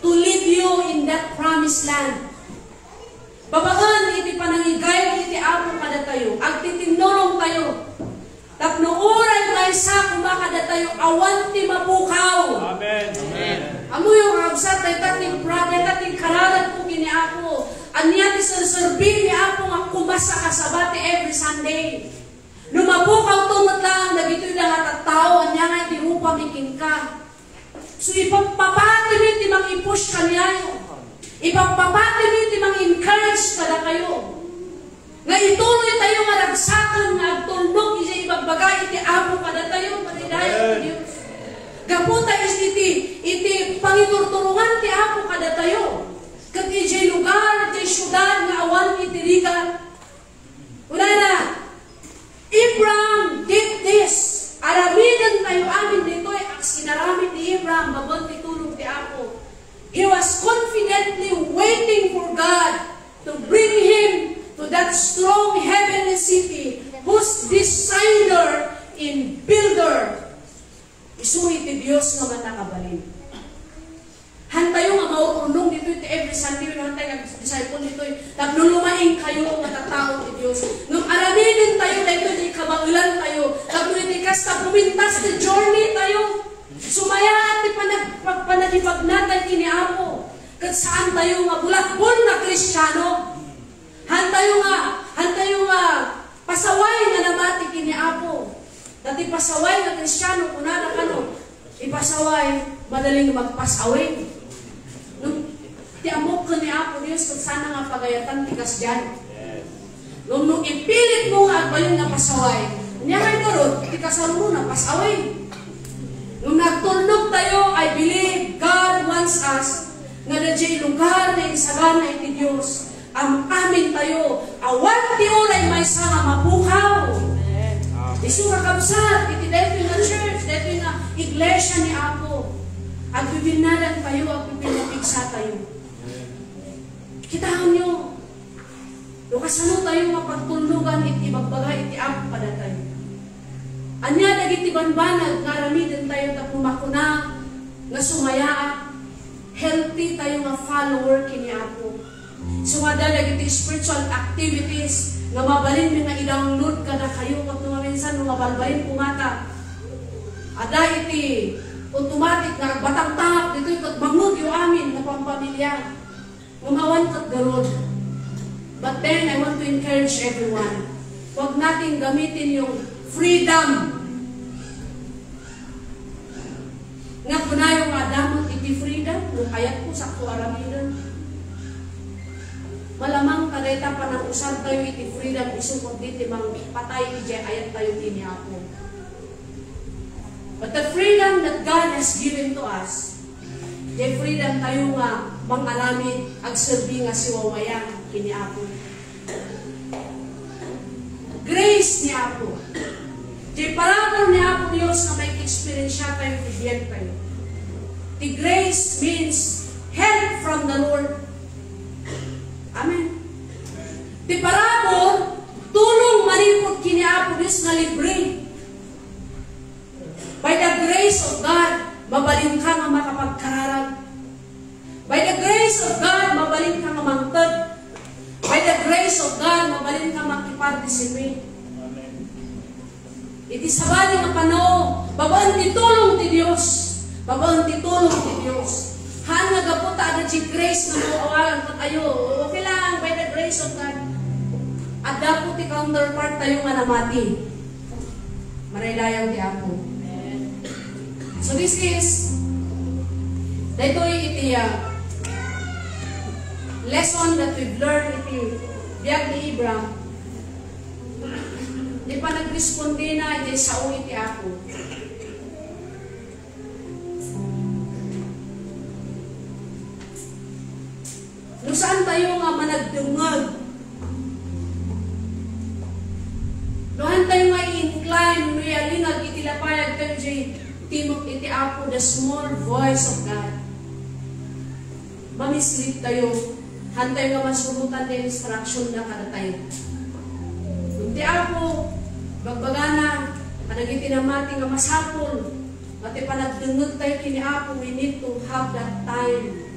to lead you in that promised land. Babaen iti panangigayg iti Apo kadatayo, agtitinnulong tayo. Tapno uray maysa koma kadatayo, awan ti mapukaw. Amen. Amen. Ammoyo, kakabsat, dayta ti pra-, dayta ti kararagko ken ni Apo. Ania ti serserbi ni Apo nga kumas a kasabati every Sunday? No mapukawto met laeng dagitoy da nga tattao, ania ngay ti rupami kenka? So, ipagpapatimi ti mang-i-push kaniayo. Ipagpapatimi ti mang-encourage kadakayo. Nga ituloy tayo nga ragsaken nga agtulnog idiay ibagbaga iti Apo kadatayo, madaydayaw ti Dios. Gapu ta iti, iti pangiturturongan ti Apo kadatayo. Ket idiay lugar, idiay siudad nga awan iti rigat. Kunana, Abraham did this. Aramiden tayo amin ditoy, agsinaramid ni Abraham, babaen ti tulong ti Apo. He was confidently waiting for God to bring him to that strong heavenly city whose designer and builder isu iti Dios nga mannakabalin. Hantayo nga maururnong ditoy ti every Sunday, wenno hantayo nga disciple ditoy, tapno lumaing kayo nga tattao ti Dios. Ngem aramiden tayo daytoy ti kabaelan tayo, tapno iti kasta, pumintas ti journey tayo. Sumayaat ti panag-, pag-, panagibagna tayo ken ni Apo. Ket saan tayo nga bulakbol nga Kristiano. Hantayo nga, hantayo nga pasaway nga namati ken ni Apo. Ta ti pasaway nga Kristiano, kunana kano, ti pasaway, madali nga magpasaway. No, ti ammok ken ni Apo Dios, ket saan nga pagayatan ti kasdiay. Ngem no ipilitmo nga agbalin nga pasaway, ania ngay ngarud, ti kasarurona, pasaway. No nagtulnog tayo, I believe God wants us nga daydiay lugar nga insagana iti Dios, am-amin tayo, awan ti uray maysa nga mapukaw. Isu, kakabsat, iti daytoy nga church, daytoy nga iglesia ni Apo, agbibinnalangtayo, agbibinnapigsa tayo. Kitaenyo, no kasano tayo mapagtulnogan iti ibagbaga iti Apo kadatayo. Ania dagiti bambanag nga aramidentayo tapno makuna nga sumayaat, healthy tayo nga follower kini Apo? So, adda dagiti spiritual activities nga mabalinmi nga i-download kadakayo, ket no maminsan, no mabalbalin kumata. Adda iti automatic nga agbatangtangak ditoy ket mangngegyo amin nga pampamilya. Ngem awan ket garud. But then, I want to encourage everyone. Huwag nating gamitin yung freedom nga kunayo nga adda met iti freedom, no kayatko, sakko aramiden. Malamang ta dayta panangusartayo iti freedom, isu ket diti mangpatay iti ayattayo iti ni Apo. But the freedom that God has given to us, the freedom tayo nga mangaramid, agserbi nga siwawayang ken ni Apo. Grace ni Apo. Ti parabur ni Apo Dios nga makikieksperiensia tayo iti biag tayo. Ti grace means help from the Lord. Amen. Ti parabur, tulong manipud ken ni Apo Dios nga libre. By the grace of God, mabalinka nga makapagkararag. By the grace of God, mabalinka nga mangted. By the grace of God, mabalinka makipardisiplina. Iti sabali nga panao, babaen ti tulong ti Dios. Babaen ti tulong ti Dios. Haan nga gapu ta adda ti grace nga maawagan ket ayo, okay lang, by the grace of God. Adda po ti counterpart tayo nga namati. Marayrayaw ti Apo. So this is, daytoy iti, ah, lesson that we've learned iti biag ni Abraham. Di pa nagresponde na, di sao iti Apo. No saan tayo nga managdengngeg, no saan tayo nga i-incline, no yalingag iti lapayag tayo, jay timok iti Apo, the small voice of God. Mamislead tayo, saan tayo nga masurotan ti instruction na kadatayo. Kun ti Apo, bagbagana, kadagiti namati nga masapul, nga ti panagdengngeg tayo ken ni Apo, we need to have that time.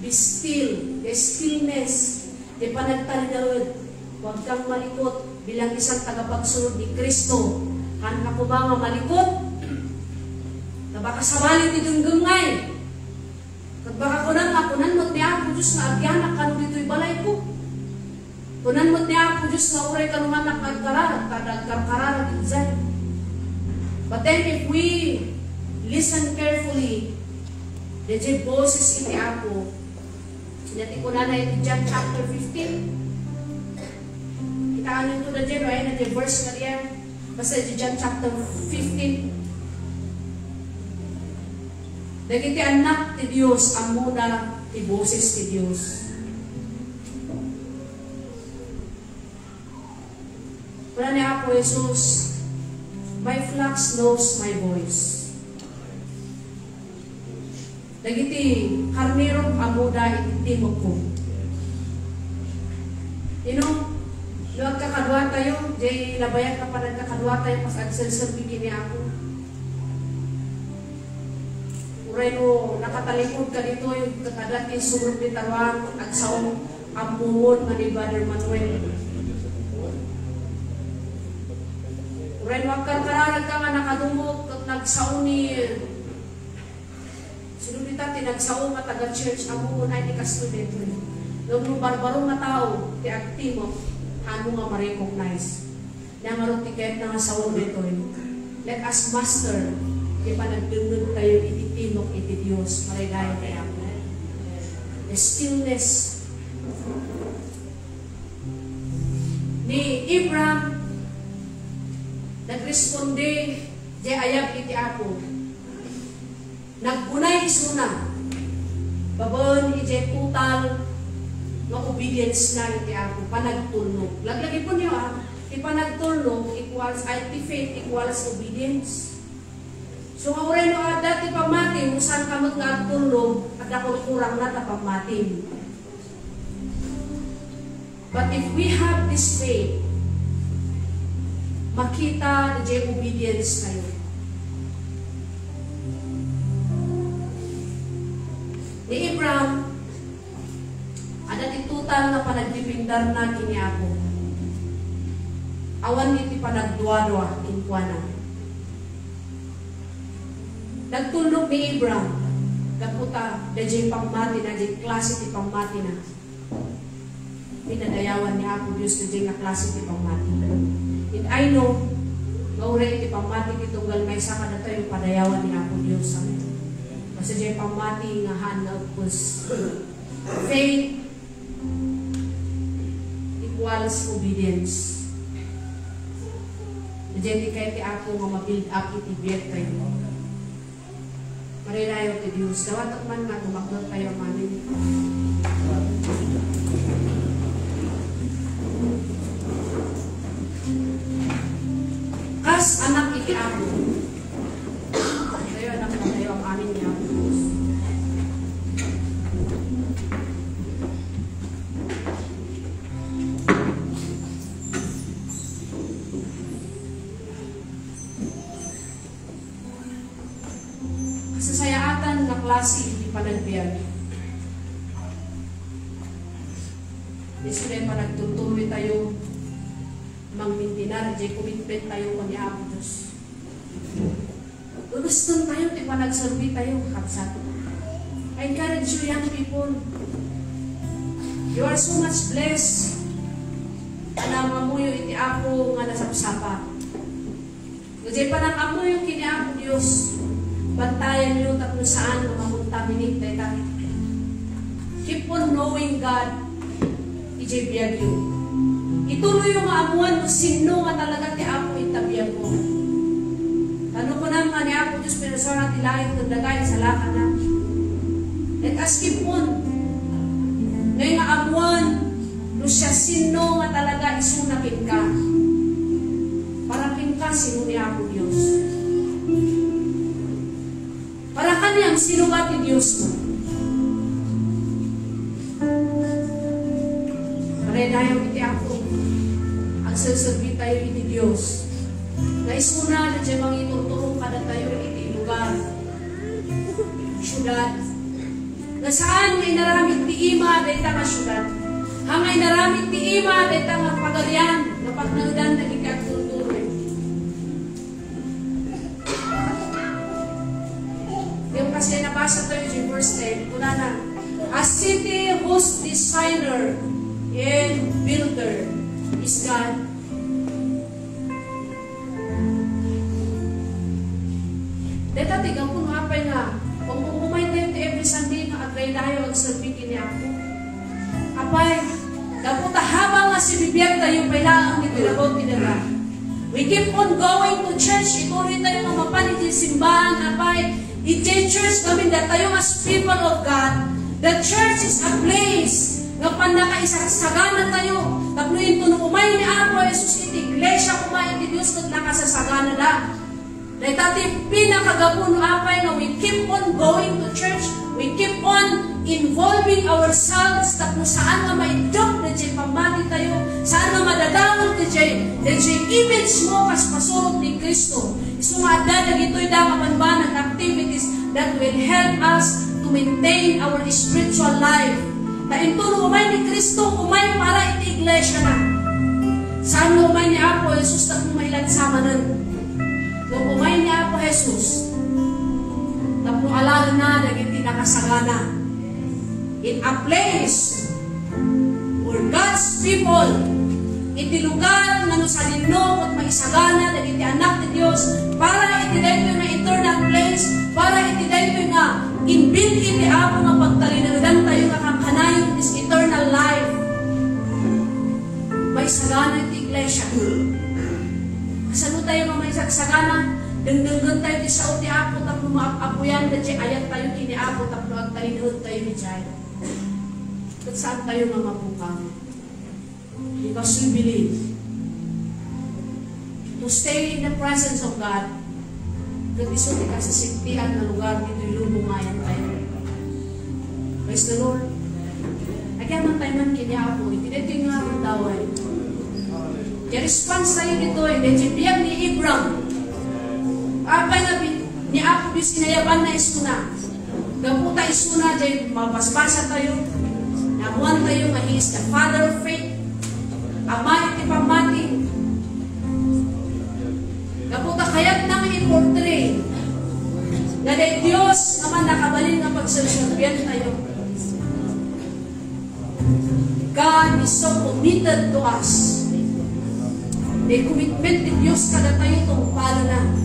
Be still, the stillness, ti panagtalinaed. Huwag kang malikot bilang isang tagapagsunod ni Kristo. Saan ka koma nga malikot? Ta baka sabali ti genggemnay. Ket baka kunam nga kunan met ni Apo Dios nga agianak kano ditoy balayko. Kunan met ni Apo Dios nga uray kano nga agkararag, ta agkarkararag idiay. But then if we listen carefully, daydiay boses iti Apo, sino ti kunana iti John chapter fifteen? Kitaenyo to daydiay, no? Ay, na verse nga diyan. Basta iti John chapter fifteen. Dagiti annak ti Dios, ammona ti boses ti Dios. Kuna ni Apo Jesus, "My flocks knows my voice." Dagiti karnerok ammoda iti timokko. Ino, no agkakadua tayo, jay nabayag nga panagkakadua tayo, kas agserserbi ken ni Apo. Uray no nakatalikod ka ditoy, ket adda ti surot ni taruan, agsao, ammomo nga ni Brother Manuel. Uray no agkarkararag ka nga nakadumog, ket nagsao ni Sino dita ti nagsao nga taga-church? Ammo unay ti kastoy daytoy. Ngem no barbaro nga tao ti agtimok, haanmo nga ma-recognize. Nia ngarud ti kayatna nga saon daytoy? Let us master ti panagdengngeg tayo iti timok iti Dios. Marayrayaw ti Apo. The stillness. Ni Abraham, nagresponde, diay ayab iti Apo. Nagbunay isuna babaen idiay total nga obedience na iti Apo, panagtulnog. Laglagipenyo, a, Ti panagtulnog equals, ay, ti faith equals obedience. So, nga uray no adda ti pammati, no saanka met nga agtulnog, adda kurkurangna ta pammatim. But if we have this faith, makita diay obedience tayo. Ni Abraham, adda ti total nga panagdependena ken ni Apo. Awan iti panagduadua kenkuana. Nagtulnog ni Abraham, gapu ta diay pammatina, diay klase ti pammatina. Pinadayawan ni Apo Dios diay nga klase ti pammati. And I know, nga uray ti pammati ti tunggal maysa kadatayo, padayawan ni Apo Dios. Amen. Basta diay pammati nga haan nga agpes. Faith equals obedience. Diay ti kayat ti Apo nga ma-build up iti biag tayo. Marayrayaw ti Dios. Dawatek man nga tumakder tayo amin. Kas anak iti Apo. Tayo, anak na tayo, ang amin niya. Kasasayaatan nga klase iti panagbiag. Isu diay panagturturoy tayo, mangmintinar, diay commitment tayo ken ni Apo Dios. Gugusten tayo ti panagserbi tayo, kabsat. I encourage you, young people. You are so much blessed. Nga nangamuyo iti Apo nga nasapsapa. Idiay panangamuyo ken ni Apo Dios, bantayanyo tapno saan nga makontaminate dayta. Keep on knowing God idiay biagyo. Ituloyyo nga ammoan no sinno nga talaga ti Apo ita biagmo. Ta no kunam nga ni Apo Dios pinusara ti langit ken daga, insalakanna. Let us keep on. Ngay nga ammoan no siasino nga talaga isuna kenka. Para kenka, sino ni Apo Dios? Para kaniam, sino ba ti Dios? Marayrayaw iti Apo. Agserserbi tayo iti Dios. Nga isuna, diay mangiturturong kadatayo iti lugar, siudad, nga saan nga inaramid ti ima dayta nga siudad. Haan nga inaramid ti ima dayta nga pagarian, nga pagnaedan dagiti agturturoy. Ngem kasdiay nabasa tayo iti verse ten, kunana, "A city whose designer and builder is God." Dayta ti gapu no apay nga um-, umay tayo ti every Sunday nga agdaydayaw agserbi ken ni Apo. Apay, gapu ta habang nga sibibiag tayo pay laeng iti rabaw ti daga, we keep on going to church, ituloy tayo nga mapan iti simbahan, apay, iti church kami, datayo as people of God, the church is a place nga pannakaisagsagana tayo, tapno inton umay ni Apo Jesus iti iglesia, umay iti Dios ket nakasasaganada. Dayta ti pinakagapu no apay nga we keep on going to church, we keep on involving ourselves tapno saan nga maiddep daydiay pammati tayo, saan nga madadael daydiay, daydiay image mo kas pasurot ni Cristo. Isu nga adda dagitoy da nga bambanag activities that will help us to maintain our spiritual life. Ta inton umay ni Cristo, umay para iti iglesia na. Saan nga umay ni Apo Jesus tapno mailansa manen? Ngem umay ni Apo Jesus tapno alaenna dagiti nakasagana. In a place where God's people, iti lugar nga no sadino ket maisagana dagiti anak ti Dios para iti daytoy nga eternal place, para iti daytoy nga inbil iti Apo nga pagtalinaedan tayo nga kankanayon this eternal life. Maisagana iti iglesia. Kasano tayo nga maisagsagana? Dengdenggen tayo ti sao ti Apo tapno maap-apuyan daydiay ayat tayo ken ni Apo tapno agtalinaed tayo idiay. Ket saan tayo nga mabukang? Because we believe Stay in the presence of God. Ket isu ti kasasiptian nga lugar ditoy lubong nga ayan tayo. Praise the Lord. Agyamanen tayo man ken ni Apo, iti daytoy nga aldaw. Ti response tayo ditoy, daytoy biag ni Abram. Apay nga bi-, ni Apo Dios inayabanna isuna. Gapu ta isuna, diay mabasbasa tayo, naammoan tayo nga he is the father of faith, ama iti pammati. Gapu ta kayatna nga i-portray nga diay Dios nga mannakabalin nga pagserserbian tayo. God is so committed to us. May commitment ti Dios kadatayo, tungpalna.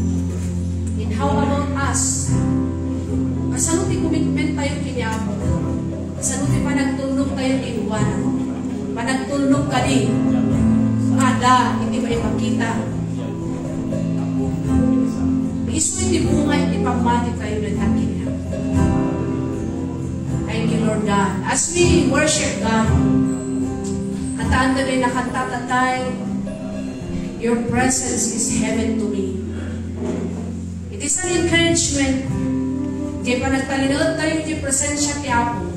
And how about us? Kasano ti commitment tayo ken ni Apo? Kasano ti panagtulnog tayo kenkuana? Panagtulnog kadi, adda iti maipakita. Isu iti bunga iti pammati tayo ken ni Apo. Thank you, Lord God. As we worship God, kantaanta diay nakanta tayo, "Your presence is heaven to me." It is an encouragement. Diay panagtalinaed tayo ti presensia ti Apo.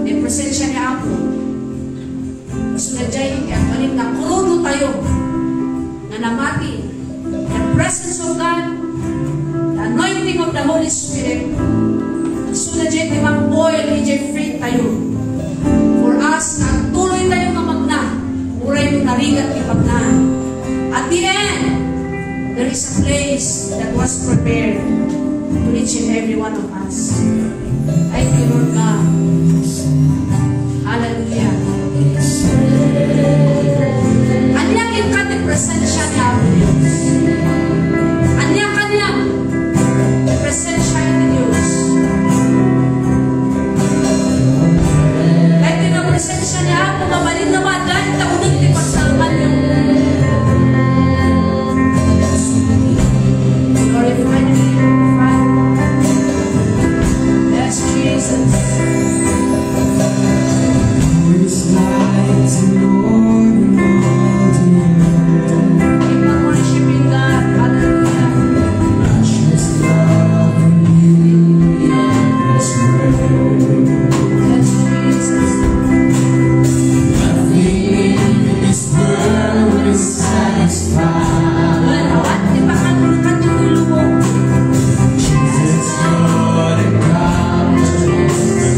Ti presensia ni Apo. Isu daydiay ti agbalin nga krudo tayo nga namati. The presence of God, the anointing of the Holy Spirit. Isu daydiay ti mang-oil idiay faith tayo. For us, nga agtuloy tayo nga magna, uray no narigat ti pagna. At the end, there is a place that was prepared to each and every one of us. Thank you, Lord God. Hallelujah. Ania kenka ti presensia ni Apo Dios? Ania kaniak ti presensia ni Dios? Daytoy nga presensia ni Apo, mabalin nga maaddaan ta uneg ti pagsalbanyo. Glorify the name of the Father. Yes, Jesus. Who is like the Lord in all the earth? Keep on worshiping God. Hallelujah. Matchless love and beauty and grace. Yes, Jesus. Nothing in this world will satisfy. Awan ti panagtulkan ti lubong. Jesus, you're the God that is the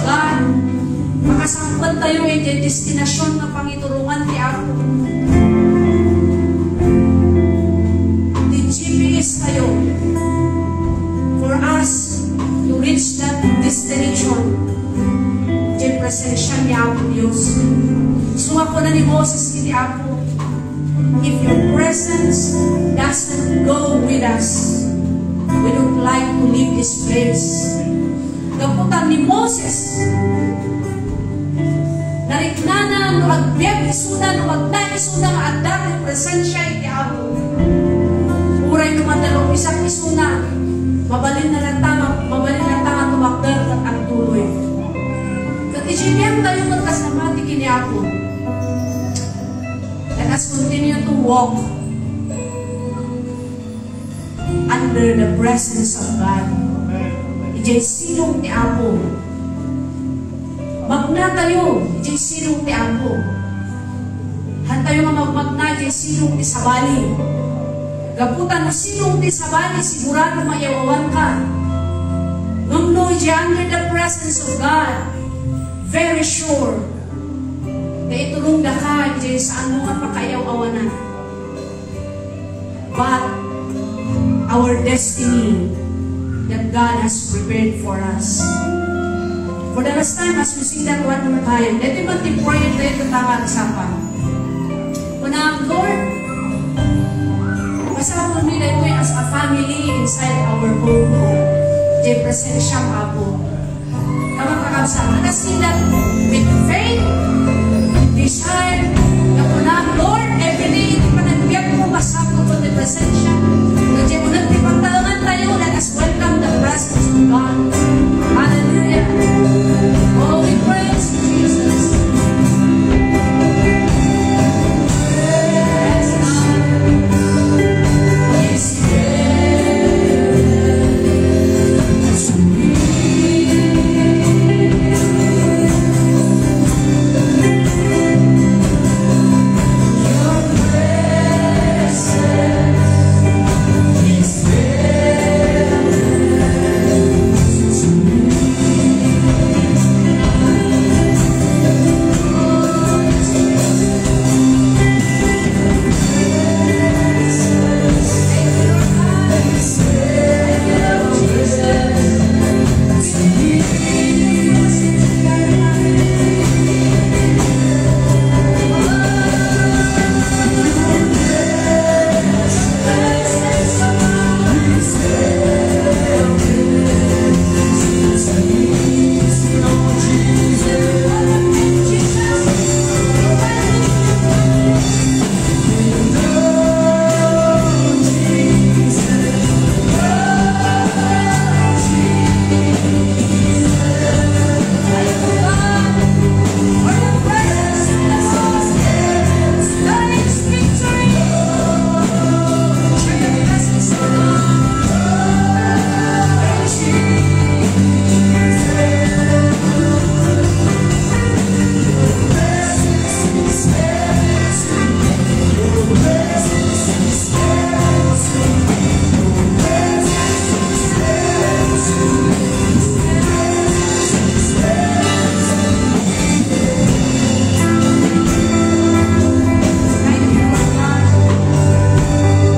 God, makasangpet tayo iti destinasyon nga pangiturongan ti Apo. Ti G P S tayo for us to reach that destination. Ti presensia ni Apo Dios. So, kuna ni Moses iti Apo, "If your presence doesn't go with us, we don't like to leave this place." Gapu ta ni Moses, nariknana no agbiag isuna, no magna isuna nga adda ti presensia iti Apo. Uray no madalupisan isuna, mabalin na lang tama, mabalin na tama tumakder ket agtuloy. Ket iti biag tayo ket kas namati ken ni Apo. Let us continue to walk under the presence of God. Idiay silong ti Apo. Magna tayo idiay silong ti Apo. Haan tayo nga magmagna idiay silong ti sabali. Gapu ta no silong ti sabali, sigurado nga iyaw-awanka. Ngem no idiay under the presence of God, very sure nga iturongdaka idiay saanmo nga pakaiyaw-awanan. But our destiny that God has prepared for us. For the last time, as we sing that one more time, let me pray tayo tatangag sapa. Kuna, Lord, masapul mi daytoy as a family inside our home. Diay presensiam, Apo. Kamakakabsat, let us sing that with faith, with desire, nga kuna, "Lord, every day, iti panagbiagmo, masapulko ti presensiam." Iti uneg ti pagtaengan tayo, let us welcome the presence of God. Hallelujah. Oh, we praise you, Jesus. Yes, God. Yes,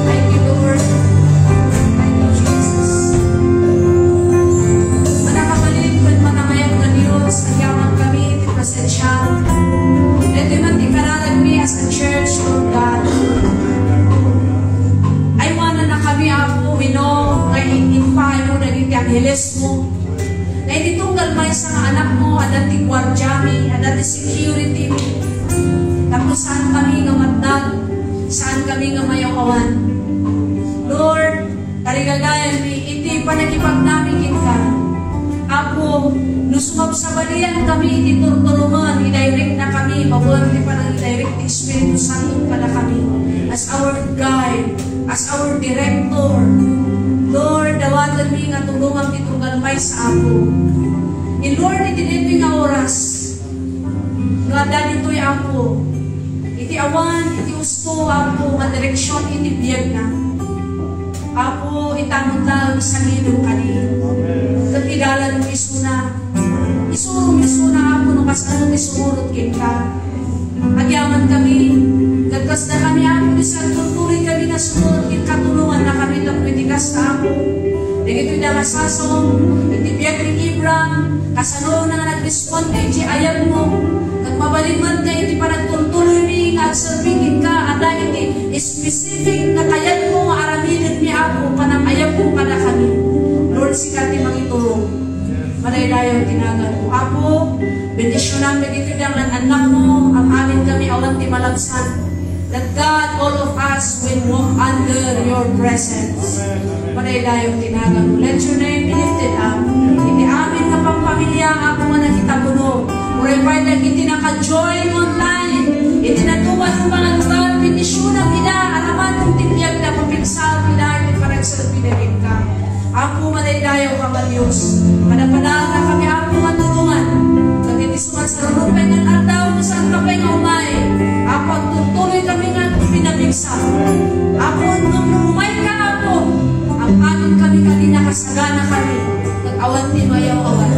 Thank you, Lord. Thank you, Jesus. Manakabalin ken manangayab nga Dios, agyaman kami ti presensiam. Daytoy man ti kararagmi as a church, Lord God. Aywanannakami, Apo, we know nga in-, impayo dagiti anghel mo. Nga iti tunggal maysa nga anakmo, adda ti guardiami, adda ti security. Tapno saankami nga matnag, saankami nga mayaw-awan. Lord, tarigagayanmi iti panagibagnami kenka. Apo, no sumabsabaliankami iti turturongen, idirect nakami, babaen ti panangidirect ti Espiritu Santo kadakami as our guide, as our director. Lord, dawatenmi nga tulongam ti tunggal maysa, Apo. Ngem Lord, iti daytoy nga oras, no adda ditoy, Apo, iti awan iti usto, Apo, nga direksion iti biagna, Apo, ita met laeng sangidem kadi. Ket idalanmo isuna. Isuro, isuna, Apo, no kasano ti sumurot kenka. Agyaman kami, ket kasda kami, Apo, ni sa agturtuloy kami nga sumurot kenka, tulonganna kami tapno iti kasta, Apo. Dagitoy da nga sasao, iti biag ni Abraham, kasano na nga nag-respond iti ayabmo, ket mabalin met nga iti panagturtuloymi nga agserbi kenka, adda iti specific nga kayatmo nga aramiden ni Apo, panangayabmo kadakami. Lord, sika ti mangitulong. Madaydayaw ti naganmo. Apo, bendisyonam dagitoy dangan annakmo, am-amin kami awan ti malabsan. That God, all of us will walk under your presence. Madaydayaw ti naganmo. Let your name be lifted up. Iti amin nga pampamilya, Apo, nga nakitabuno. Uray pay dagiti naka-join online. Iti natuban nga mga lugar, bendisyonam ida, araman ti biagda, papigsaem ida iti panagserbi kenka. Apo, madaydayaw ka nga Dios. Padapadaanna kami, Apo, nga tulongan. Dagiti sumasaruno pay nga adda, no saan ka pay nga umay. Apo, agturtuloy kami nga pinabigsa. Apo, ngem no umay ka, Apo, am-amin kami kadi nakasagana kami. Ket awan ti mayaw-awan.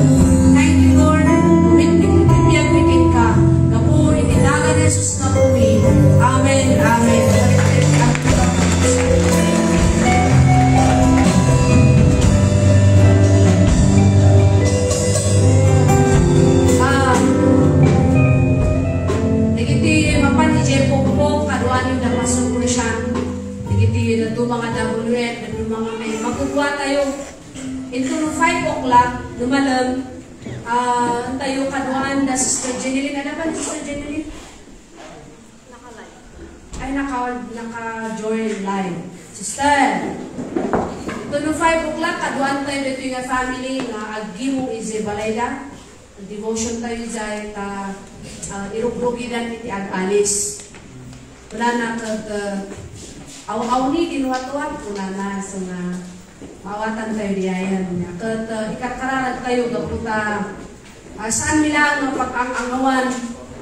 Thank you, Lord. Commitment ti biagmi kenka. Gapu iti ngalan ni Jesus nga puri. Amen. Amen. Ah, dagiti mapan idiay pungpong, kaduayo da Pastor Christian. Dagiti dadduma nga W F, dadduma nga may magkukuatayo. Into no five o'clock, no malem, ah, intayo kaduaan da Sister Jeneline. Adda ba ni Sister Jeneline? Ay, naka, naka-join live. Sister, into no five o'clock, kaduaantayo ditoy nga family nga aggimong idiay balayda. Devotion tayo idiay ta, ah, irugrugidan iti ag-alis. Kunana ket, ah, aw-awni ti nuwat-nuwat, kunana, so nga, maawatantayo diay aya. Ket, ah, ikarkararagtayo gapu ta, ah, saanmi laeng nga pag-ang-angawan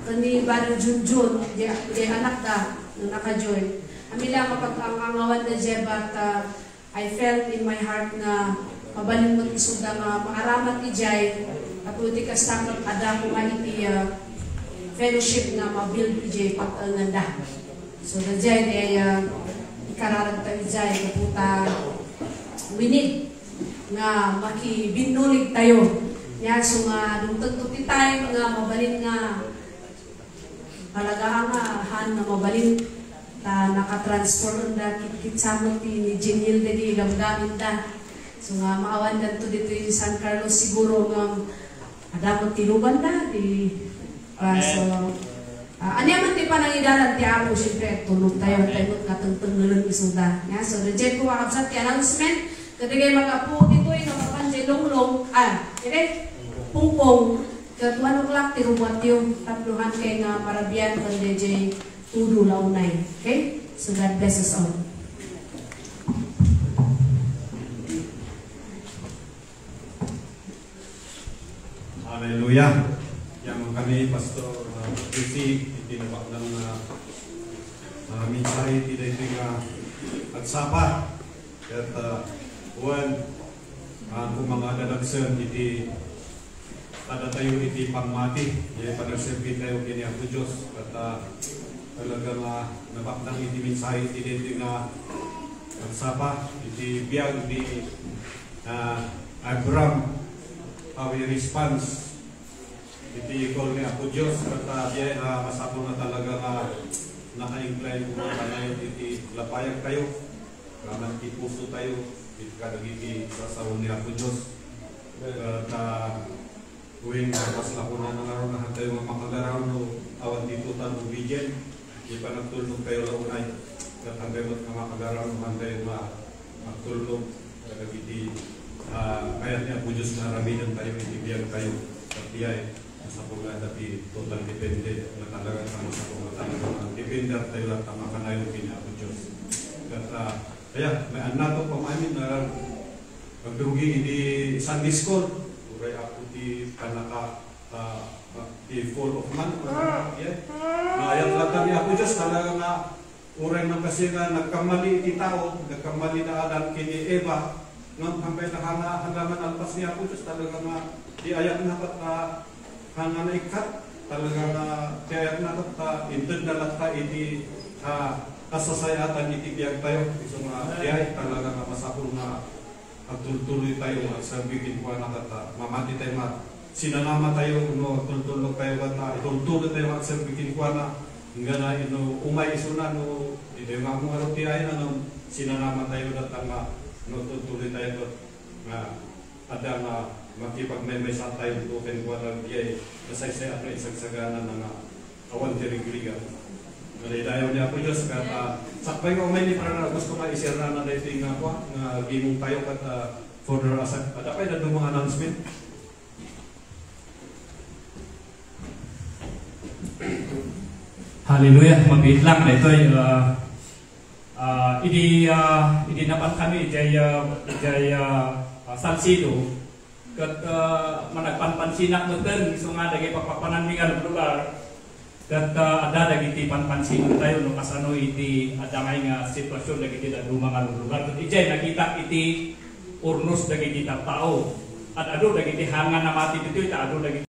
ken ni Brother Junjun, di, di anakda, nga naka-join. Saanmi laeng nga pag-ang-angawan daydiay, but, ah, I felt in my heart nga mabalin met isuda nga maaramat idiay, tapno iti kasta ket adda koma iti, ah, fellowship nga ma-build idiay pagtaenganda. So, daydiay, ah, ikararagtayo idiay, gapu ta we need nga makibinnuligtayo. Nia, so nga, dumtengto ti time nga mabalin nga talaga nga haan nga mabalin ta naka-transfer unda, kitkit sa met ti ni Jeniel dagiti gamgamenda. So nga maawandanto ditoy San Carlos siguro nga adda met ti lubanda, di, ah, so, ah, ania man ti panangidalan ti Apo, siyempre, tulong tayo, tayo met nga tengtengngelen isuda. Nia, so, reject ko, kakabsat, ti announcement, kadagiti mag-apo ditoy nga mapan diay Longlong, ah, iti Pungpong, ket one o'clock ti rubuatyo, tapno haan kay nga marabian ken daydiay tudo la unay. Okay? So God bless us all. Hallelujah. Yaman kami, Pastor, uh, Lucy, iti nabaknang, uh, uh, mensahe ti daytoy nga agsapa. Ket, uh, wen, uh, kung mga dadagsen iti kadatayo iti pangmati, iti panagserbi tayo ken ni Apo Dios, ket, ah, talaga nga nabaknang iti mensahe iti daytoy nga agsapa iti biag ni, ah, Abraham, how he responds iti call ni Apo Dios, ket, ah, biag, ah, masapul nga talaga nga naka-incline koma tayo iti lapayag tayo, raman ti puso tayo, iti kadagiti sasao ni Apo Dios. Ket, ah, Wen, kas la kunana nga ngarud, haantayo nga makagaraw no awan ti total obedient. Iti panagtulnog tayo la unay. Ket haantayo met nga makagaraw no haantayo nga agtulnog kadagiti, ah, kayat ni Apo Dios nga aramiden tayo iti biag tayo. Ket diay, masapul nga adda ti total depende, nga talaga nga masapul nga talaga nga depender tayo latta makanayon ken ni Apo Dios. Ket, ah, kaya, may annato pamamin nga Agdrugi iti Sunday school. Uray, Apo, ti panaka, ah, ah, ti full of man, yeah. Mayat latta ni Apo Dios, talaga nga uray man kasi nga nagkamali iti tao, nagkamali da Adan ken ni Eva, Ngem hampay ta hanga, hanggang alpas ni Apo Dios, talaga nga ti ayatna ket, ah, hanga naikkat, talaga nga ti ayatna ket, ah, intedna latta iti, ah, kasasayatan iti biagtayo. Isu nga, diay talaga nga masapul nga agtultuloy tayo nga agserbi kenkuana ket, ah, mamati tayo nga sinanama tayo no agtultulog tayo ket, ah, itultuloy tayo nga agserbi kenkuana. Inggana no umay isuna no, iti nga mo aro ti ay na no sinanama tayo datang nga no tultuloy tayo ket nga adda nga makipagmaymaysa tayo kenkuana diay kasaysayaat nga isagsagana nga awan ti rigrigat. Nalidaydayaw ni Apo Dios, ket, ah, sakbay nga umay ni Brother Augusto nga isirna na daytoy nga kua, nga gimong tayo ket, ah, further aside. Adda pay dadduma nga announcement? Hallelujah, mabiit lang daytoy, ah, ah, idi, ah, idi napan kami, idiay, ah, idiay, ah, ah, Salcedo, ket, ah, managpanpansinak metten, isu nga dagiti papapananmi nga luglugar, ket, ah, adda dagiti panpansinan tayo no kasano iti adda ngay nga sitwasyon dagiti dadduma nga luglugar. Ket idiay nakitak iti urnos dagiti tattao. Ad-adu dagiti hanga namati ditoy, ta adu dagiti